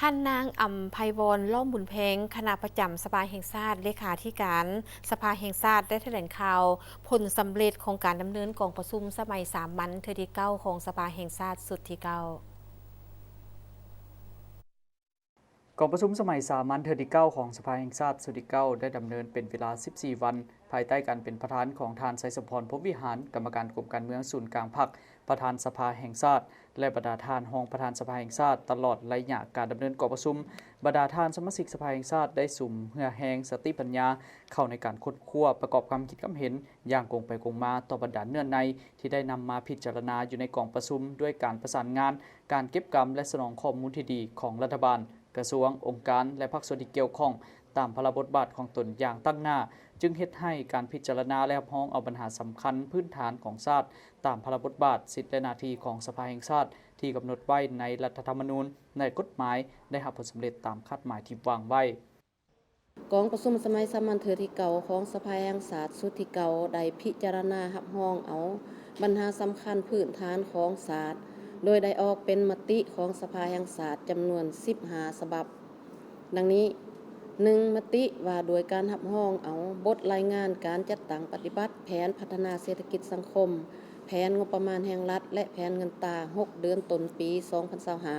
ທ່ານນາງ ອຳໄພວອນ ລ້ອມບຸນແພງ ຄະນະປະຈຳສະພາແຫ່ງຊາດ, ເລຂາທິການສະພາແຫ່ງຊາດ ໄດ້ຖະແຫຼງຂ່າວຜົນສຳເລັດຂອງການດຳເນີນກອງປະຊຸມສະໄໝສາມັນເທື່ອທີເກົ້າຂອງສະພາແຫ່ງຊາດຊຸດທີເກົ້າ. ກອງປະຊຸມສະໄໝສາມັນເທື່ອທີເກົ້າຂອງສະພາແຫ່ງຊາດຊຸດທີເກົ້າ ໄດ້ດຳເນີນເປັນເວລາສິບສີ່ວັນ, ພາຍໃຕ້ການເປັນປະທານຂອງທ່ານ ໄຊສົມພອນ ພົມວິຫານ ກຳມະການກົມການເມືອງສູນກາງພັກ, ປະທານສະພາແຫ່ງຊາດ ແລະ ບັນດາທ່ານຮອງປະທານສະພາແຫ່ງຊາດ. ຕະຫຼອດໄລຍະການດຳເນີນກອງປະຊຸມ, ບັນດາທ່ານສະມາຊິກສະພາແຫ່ງຊາດໄດ້ສຸມເຫື່ອແຮງສະຕິປັນຍາເຂົ້າໃນການຄົ້ນຄວ້າ, ປະກອບຄຳຄິດຄຳເຫັນຢ່າງກົງໄປກົງມາຕໍ່ບັນດາເນື້ອໃນທີ່ໄດ້ນຳມາພິຈາລະນາຢູ່ໃນກອງປະຊຸມ, ດ້ວຍການປະສານງານ, ການເກັບກຳ ແລະ ສະໜອງຂໍ້ມູນທີ່ດີຂອງລັດຖະບານ, ກະຊວງ, ອົງການ ແລະ ພາກສ່ວນທີ່ກ່ຽວຂ້ອງ ຕາມພາລະບົດບາດຂອງຕົນຢ່າງຕັ້ງໜ້າ, ຈຶ່ງເຮັດໃຫ້ການພິຈາລະນາ ແລະ ຮັບຮອງເອົາບັນຫາສຳຄັນພື້ນຖານຂອງຊາດ ຕາມພາລະບົດບາດ, ສິດ ແລະ ໜ້າທີ່ຂອງສະພາແຫ່ງຊາດທີ່ກຳນົດໄວ້ໃນລັດຖະທຳມະນູນ ແລະ ກົດໝາຍ ໄດ້ຮັບຜົນສຳເລັດຕາມຄາດໝາຍທີ່ວາງໄວ້. ກອງປະຊຸມສະໄໝສາມັນເທື່ອທີເກົ້າຂອງສະພາແຫ່ງຊາດຊຸດທີເກົ້າ ໄດ້ພິຈາລະນາຮັບຮອງເອົາບັນຫາສຳຄັນພື້ນຖານຂອງຊາດ ໂດຍໄດ້ອອກເປັນມະຕິຂອງສະພາແຫ່ງຊາດຈຳນວນສິບຫ້າສະບັບ ດັ່ງນີ້: ໜຶ່ງ ມະຕິວ່າດ້ວຍການຮັບຮອງເອົາບົດລາຍງານການຈັດຕັ້ງປະຕິບັດແຜນພັດທະນາເສດຖະກິດສັງຄົມ, ແຜນງົບປະມານແຫ່ງລັດ ແລະ ແຜນເງິນຕາຫົກເດືອນຕົ້ນປີສອງພັນຊາວຫ້າ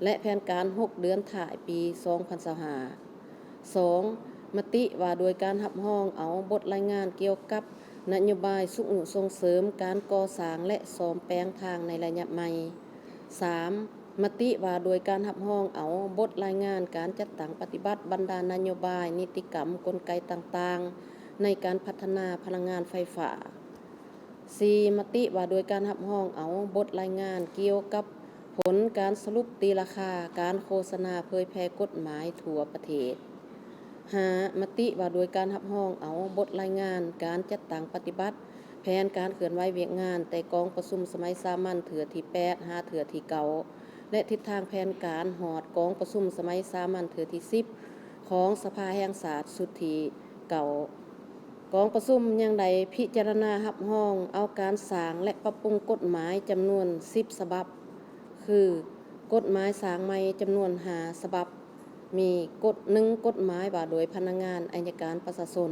ແລະ ແຜນການຫົກເດືອນທ້າຍປີສອງພັນຊາວຫ້າ. ສອງ ມະຕິວ່າດ້ວຍການຮັບຮອງເອົາບົດລາຍງານກ່ຽວກັບນະໂຍບາຍຊຸກຍູ້ສົ່ງເສີມການກໍ່ສ້າງ ແລະ ສ້ອມແປງທາງໃນໄລຍະໃໝ່. ສາມ ມະຕິວ່າດ້ວຍການຮັບຮອງເອົາບົດລາຍງານການຈັດຕັ້ງປະຕິບັດບັນດານະໂຍບາຍ, ນິຕິກຳ, ກົນໄກຕ່າງໆ ໃນການພັດທະນາພະລັງງານໄຟຟ້າ. ສີ່ ມະຕິວ່າດ້ວຍການຮັບຮອງເອົາບົດລາຍງານກ່ຽວກັບຜົນການສະຫຼຸບຕີລາຄາການໂຄສະນາເຜີຍແຜ່ກົດໝາຍທົ່ວປະເທດ. ຫ້າ ມະຕິວ່າດ້ວຍການຮັບຮອງເອົາບົດລາຍງານການຈັດຕັ້ງປະຕິບັດແຜນການເຄື່ອນໄຫວວຽກງານ ແຕ່ກອງປະຊຸມສະໄໝສາມັນເທື່ອທີແປດ ຫາເທື່ອທີເກົ້າ ແລະ ທິດທາງແຜນການຮອດກອງປະຊຸມສະໄໝສາມັນເທື່ອທີສິບ ຂອງສະພາແຫ່ງຊາດຊຸດທີເກົ້າ. ກອງປະຊຸມຍັງໄດ້ພິຈາລະນາຮັບຮອງເອົາການສ້າງ ແລະ ປັບປຸງກົດໝາຍຈຳນວນສິບສະບັບ ຄື ກົດໝາຍສ້າງໃໝ່ຈຳນວນຫ້າສະບັບ, ມີກົດ ໜຶ່ງ ກົດໝາຍວ່າດ້ວຍພະນັກງານໄອຍະການປະຊາຊົນ,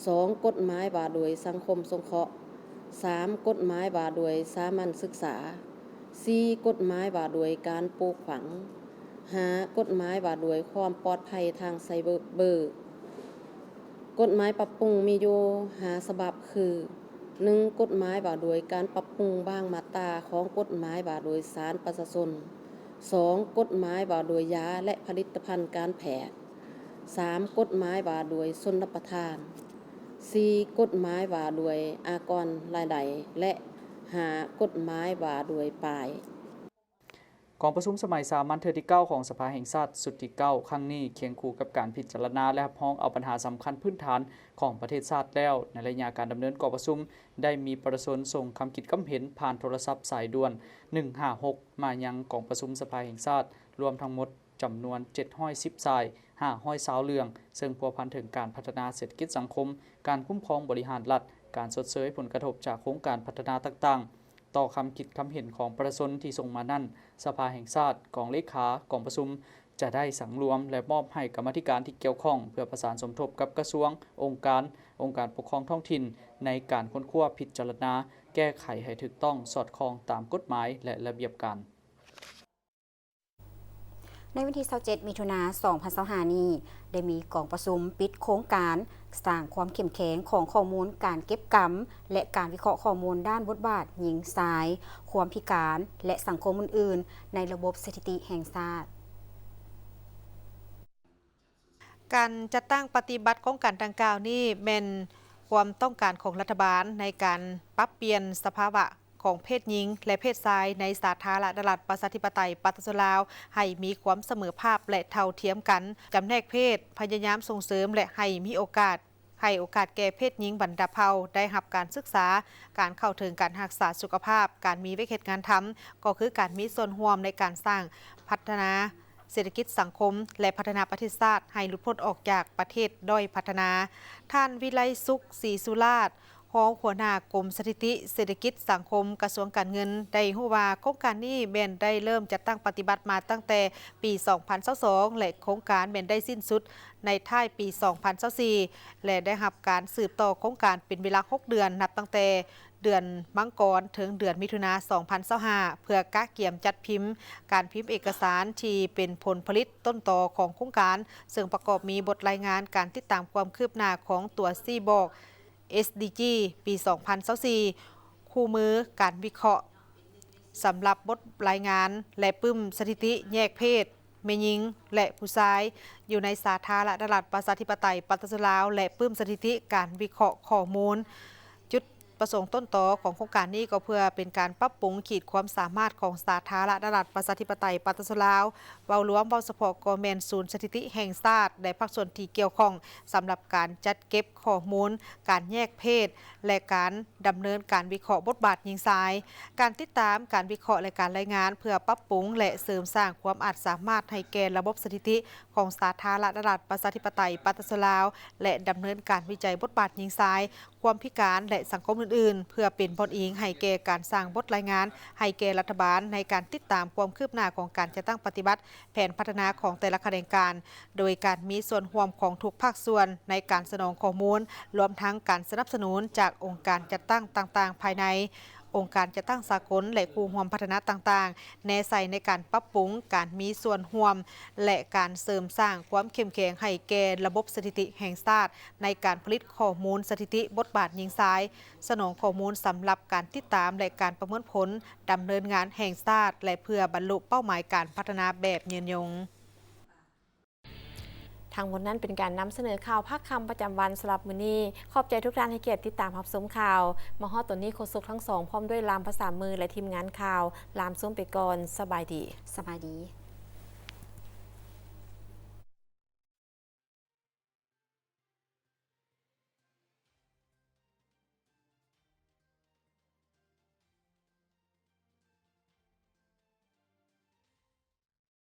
ສອງ ກົດໝາຍວ່າດ້ວຍສັງຄົມສົງເຄາະ, ສາມ ກົດໝາຍວ່າດ້ວຍສາມັນສຶກສາ, ສີ່ ກົດໝາຍວ່າດ້ວຍການປູກຝັງ, ຫ້າ ກົດໝາຍວ່າດ້ວຍຄວາມປອດໄພທາງໄຊເບີ. ກົດໝາຍປັບປຸງມີຢູ່ຫ້າສະບັບ ຄື ໜຶ່ງ ກົດໝາຍວ່າດ້ວຍການປັບປຸງບາງມາດຕາຂອງກົດໝາຍວ່າດ້ວຍສານປະຊາຊົນ, ສອງ ກົດໝາຍວ່າດ້ວຍຢາ ແລະ ຜະລິດຕະພັນການແພດ, ສາມ ກົດໝາຍວ່າດ້ວຍຊົນລະປະທານ, ສີ່ ກົດໝາຍວ່າດ້ວຍອາກອນລາຍໄດ້ ແລະ ຫ້າ ກົດໝາຍວ່າດ້ວຍປ້າຍ. ກອງປະຊຸມສະໄໝສາມັນເທື່ອທີເກົ້າຂອງສະພາແຫ່ງຊາດຊຸດທີເກົ້າຄັ້ງນີ້ ຄຽງຄູ່ກັບການພິຈາລະນາ ແລະ ຮັບຮອງເອົາບັນຫາສຳຄັນພື້ນຖານຂອງປະເທດຊາດແລ້ວ, ໃນໄລຍະການດຳເນີນກອງປະຊຸມ ໄດ້ມີປະຊາຊົນສົ່ງຄຳຄິດຄຳເຫັນຜ່ານໂທລະສັບສາຍດ່ວນ ໜຶ່ງຫ້າຫົກ ມາຍັງກອງປະຊຸມສະພາແຫ່ງຊາດ ລວມທັງໝົດຈຳນວນ ເຈັດຮ້ອຍສິບ ສາຍ, ຫ້າຮ້ອຍຊາວເລື່ອງ, ເຊິ່ງພົວພັນເຖິງການພັດທະນາເສດຖະກິດສັງຄົມ, ການຄຸ້ມຄອງບໍລິຫານລັດ, ການຊົດເຊີຍຜົນກະທົບຈາກໂຄງການພັດທະນາຕ່າງໆ. ຕໍ່ຄຳຄິດຄຳເຫັນຂອງປະຊາຊົນທີ່ສົ່ງມານັ້ນ, ສະພາແຫ່ງຊາດ, ກອງເລຂາກອງປະຊຸມ ຈະໄດ້ສັງລວມ ແລະ ມອບໃຫ້ກຳມາທິການທີ່ກ່ຽວຂ້ອງ ເພື່ອປະສານສົມທົບກັບກະຊວງ, ອົງການ, ອົງການປົກຄອງທ້ອງຖິ່ນ ໃນການຄົ້ນຄວ້າ, ພິຈາລະນາ, ແກ້ໄຂໃຫ້ຖືກຕ້ອງ, ສອດຄ່ອງຕາມກົດໝາຍ ແລະ ລະບຽບການ. ໃນວັນທີຊາວເຈັດ ມິຖຸນາ ສອງພັນຊາວຫ້ານີ້ ໄດ້ມີກອງປະຊຸມປິດໂຄງການ ສ້າງຄວາມເຂັ້ມແຂງຂອງຂໍ້ມູນການເກັບກຳ ແລະ ການວິເຄາະຂໍ້ມູນດ້ານບົດບາດຍິງຊາຍ, ຄວາມພິການ ແລະ ສັງຄົມອື່ນໆ ໃນລະບົບສະຖິຕິແຫ່ງຊາດ. ການຈັດຕັ້ງປະຕິບັດໂຄງການດັ່ງກ່າວນີ້ ແມ່ນຄວາມຕ້ອງການຂອງລັດຖະບານໃນການປັບປ່ຽນສະພາວະຂອງເພດຍິງ ແລະ ເພດຊາຍໃນສາທາລະນະລັດ ປະຊາທິປະໄຕ ປະຊາຊົນລາວ ໃຫ້ມີຄວາມສະເໝີພາບ ແລະ ເທົ່າທຽມກັນ, ຈຳແນກເພດ, ພະຍາຍາມສົ່ງເສີມ ແລະ ໃຫ້ມີໂອກາດ, ໃຫ້ໂອກາດແກ່ເພດຍິງບັນດາເຜົ່າໄດ້ຮັບການສຶກສາ, ການເຂົ້າເຖິງການຮັກສາສຸຂະພາບ, ການມີວຽກເຮັດງານທຳ, ກໍຄືການມີສ່ວນຮ່ວມໃນການສ້າງພັດທະນາ ເສດຖະກິດສັງຄົມ ແລະ ພັດທະນາປະເທດຊາດໃຫ້ຫຼຸດພົ້ນອອກຈາກປະເທດດ້ອຍພັດທະນາ. ທ່ານ ວິໄລສຸກ ສີສຸລາດ ຮອງຫົວໜ້າກົມສະຖິຕິເສດຖະກິດສັງຄົມ ກະຊວງການເງິນ ໄດ້ຮູ້ວ່າ ໂຄງການນີ້ແມ່ນໄດ້ເລີ່ມຈັດຕັ້ງປະຕິບັດມາຕັ້ງແຕ່ປີສອງພັນຊາວສອງ ແລະ ໂຄງການແມ່ນໄດ້ສິ້ນສຸດໃນທ້າຍປີສອງພັນຊາວສີ່ ແລະ ໄດ້ຮັບການສືບຕໍ່ໂຄງການເປັນເວລາຫົກເດືອນ ນັບຕັ້ງແຕ່ ເດືອນມັງກອນ ເຖິງເດືອນມິຖຸນາ ສອງພັນຊາວຫ້າ ເພື່ອກະກຽມຈັດພິມ, ການພິມເອກະສານທີ່ເປັນຜົນຜະລິດຕົ້ນຕໍຂອງໂຄງການ, ເຊິ່ງປະກອບມີບົດລາຍງານການຕິດຕາມຄວາມຄືບໜ້າຂອງຕົວຊີ້ບອກ ເອສດີຈີ ປີສອງພັນຊາວສີ່, ຄູ່ມືການວິເຄາະ ສຳລັບບົດລາຍງານ ແລະ ປຶ້ມສະຖິຕິແຍກເພດ ແມ່ຍິງ ແລະ ຜູ້ຊາຍ ຢູ່ໃນສາທາລະນະລັດ ປະຊາທິປະໄຕ ປະຊາຊົນລາວ ແລະ ປຶ້ມສະຖິຕິການວິເຄາະຂໍ້ມູນ ຈຸດ ປະສົງຕົ້ນຕໍຂອງໂຄງການນີ້ກໍເພື່ອເປັນການປັບປຸງຂີດຄວາມສາມາດຂອງສາທາລະນະລັດປະຊາທິປະໄຕປະຊາຊົນລາວ ເວົ້າລວມ ເວົ້າສະເພາະກໍແມ່ນສູນສະຖິຕິແຫ່ງຊາດ ແລະ ພາກສ່ວນທີ່ກ່ຽວຂ້ອງ ສຳລັບການຈັດເກັບຂໍ້ມູນ ການແຍກເພດ ແລະ ການດຳເນີນການວິເຄາະບົດບາດຍິງຊາຍ, ການຕິດຕາມ, ການວິເຄາະ ແລະ ການລາຍງານ ເພື່ອປັບປຸງ ແລະ ເສີມສ້າງຄວາມອາດສາມາດໃຫ້ແກ່ລະບົບສະຖິຕິຂອງສາທາລະນະລັດປະຊາທິປະໄຕປະຊາຊົນລາວ ແລະ ດຳເນີນການວິໄຈບົດບາດຍິງຊາຍ, ຄວາມພິການ ແລະ ສັງຄົມອື່ນໆ ເພື່ອເປັນບ່ອນອີງໃຫ້ແກ່ການສ້າງບົດລາຍງານໃຫ້ແກ່ລັດຖະບານ ໃນການຕິດຕາມຄວາມຄືບໜ້າຂອງການຈັດຕັ້ງປະຕິບັດແຜນພັດທະນາຂອງແຕ່ລະຂະແໜງການ, ໂດຍການມີສ່ວນຮ່ວມຂອງທຸກພາກສ່ວນໃນການສະໜອງຂໍ້ມູນ, ລວມທັງການສະໜັບສະໜູນຈາກອົງການຈັດຕັ້ງຕ່າງໆພາຍໃນ, ອົງການຈັດຕັ້ງສາກົນ ແລະ ຄູ່ຮ່ວມພັດທະນາຕ່າງໆ ແນໃສ່ໃນການປັບປຸງ, ການມີສ່ວນຮ່ວມ ແລະ ການເສີມສ້າງຄວາມເຂັ້ມແຂງໃຫ້ແກ່ລະບົບສະຖິຕິແຫ່ງຊາດ ໃນການຜະລິດຂໍ້ມູນສະຖິຕິບົດບາດຍິງຊາຍ, ສະໜອງຂໍ້ມູນສຳລັບການຕິດຕາມ ແລະ ການປະເມີນຜົນດຳເນີນງານແຫ່ງຊາດ ແລະ ເພື່ອບັນລຸເປົ້າໝາຍການພັດທະນາແບບຍືນຍົງ. ທັງໝົດນັ້ນເປັນການນຳສະເໜີຂ່າວພາກຄ່ຳປະຈຳວັນສຳລັບມື້ນີ້. ຂອບໃຈທຸກທ່ານໃຫ້ກຽດຕິດຕາມຮັບຊົມຂ່າວ. ມາຮອດຕອນນີ້ໂຄສົກທັງສອງ ພ້ອມດ້ວຍລາມພາສາມື ແລະ ທີມງານຂ່າວ ລາມຊົມໄປກ່ອນ. ສະບາຍດີ. ສະບາຍດີ.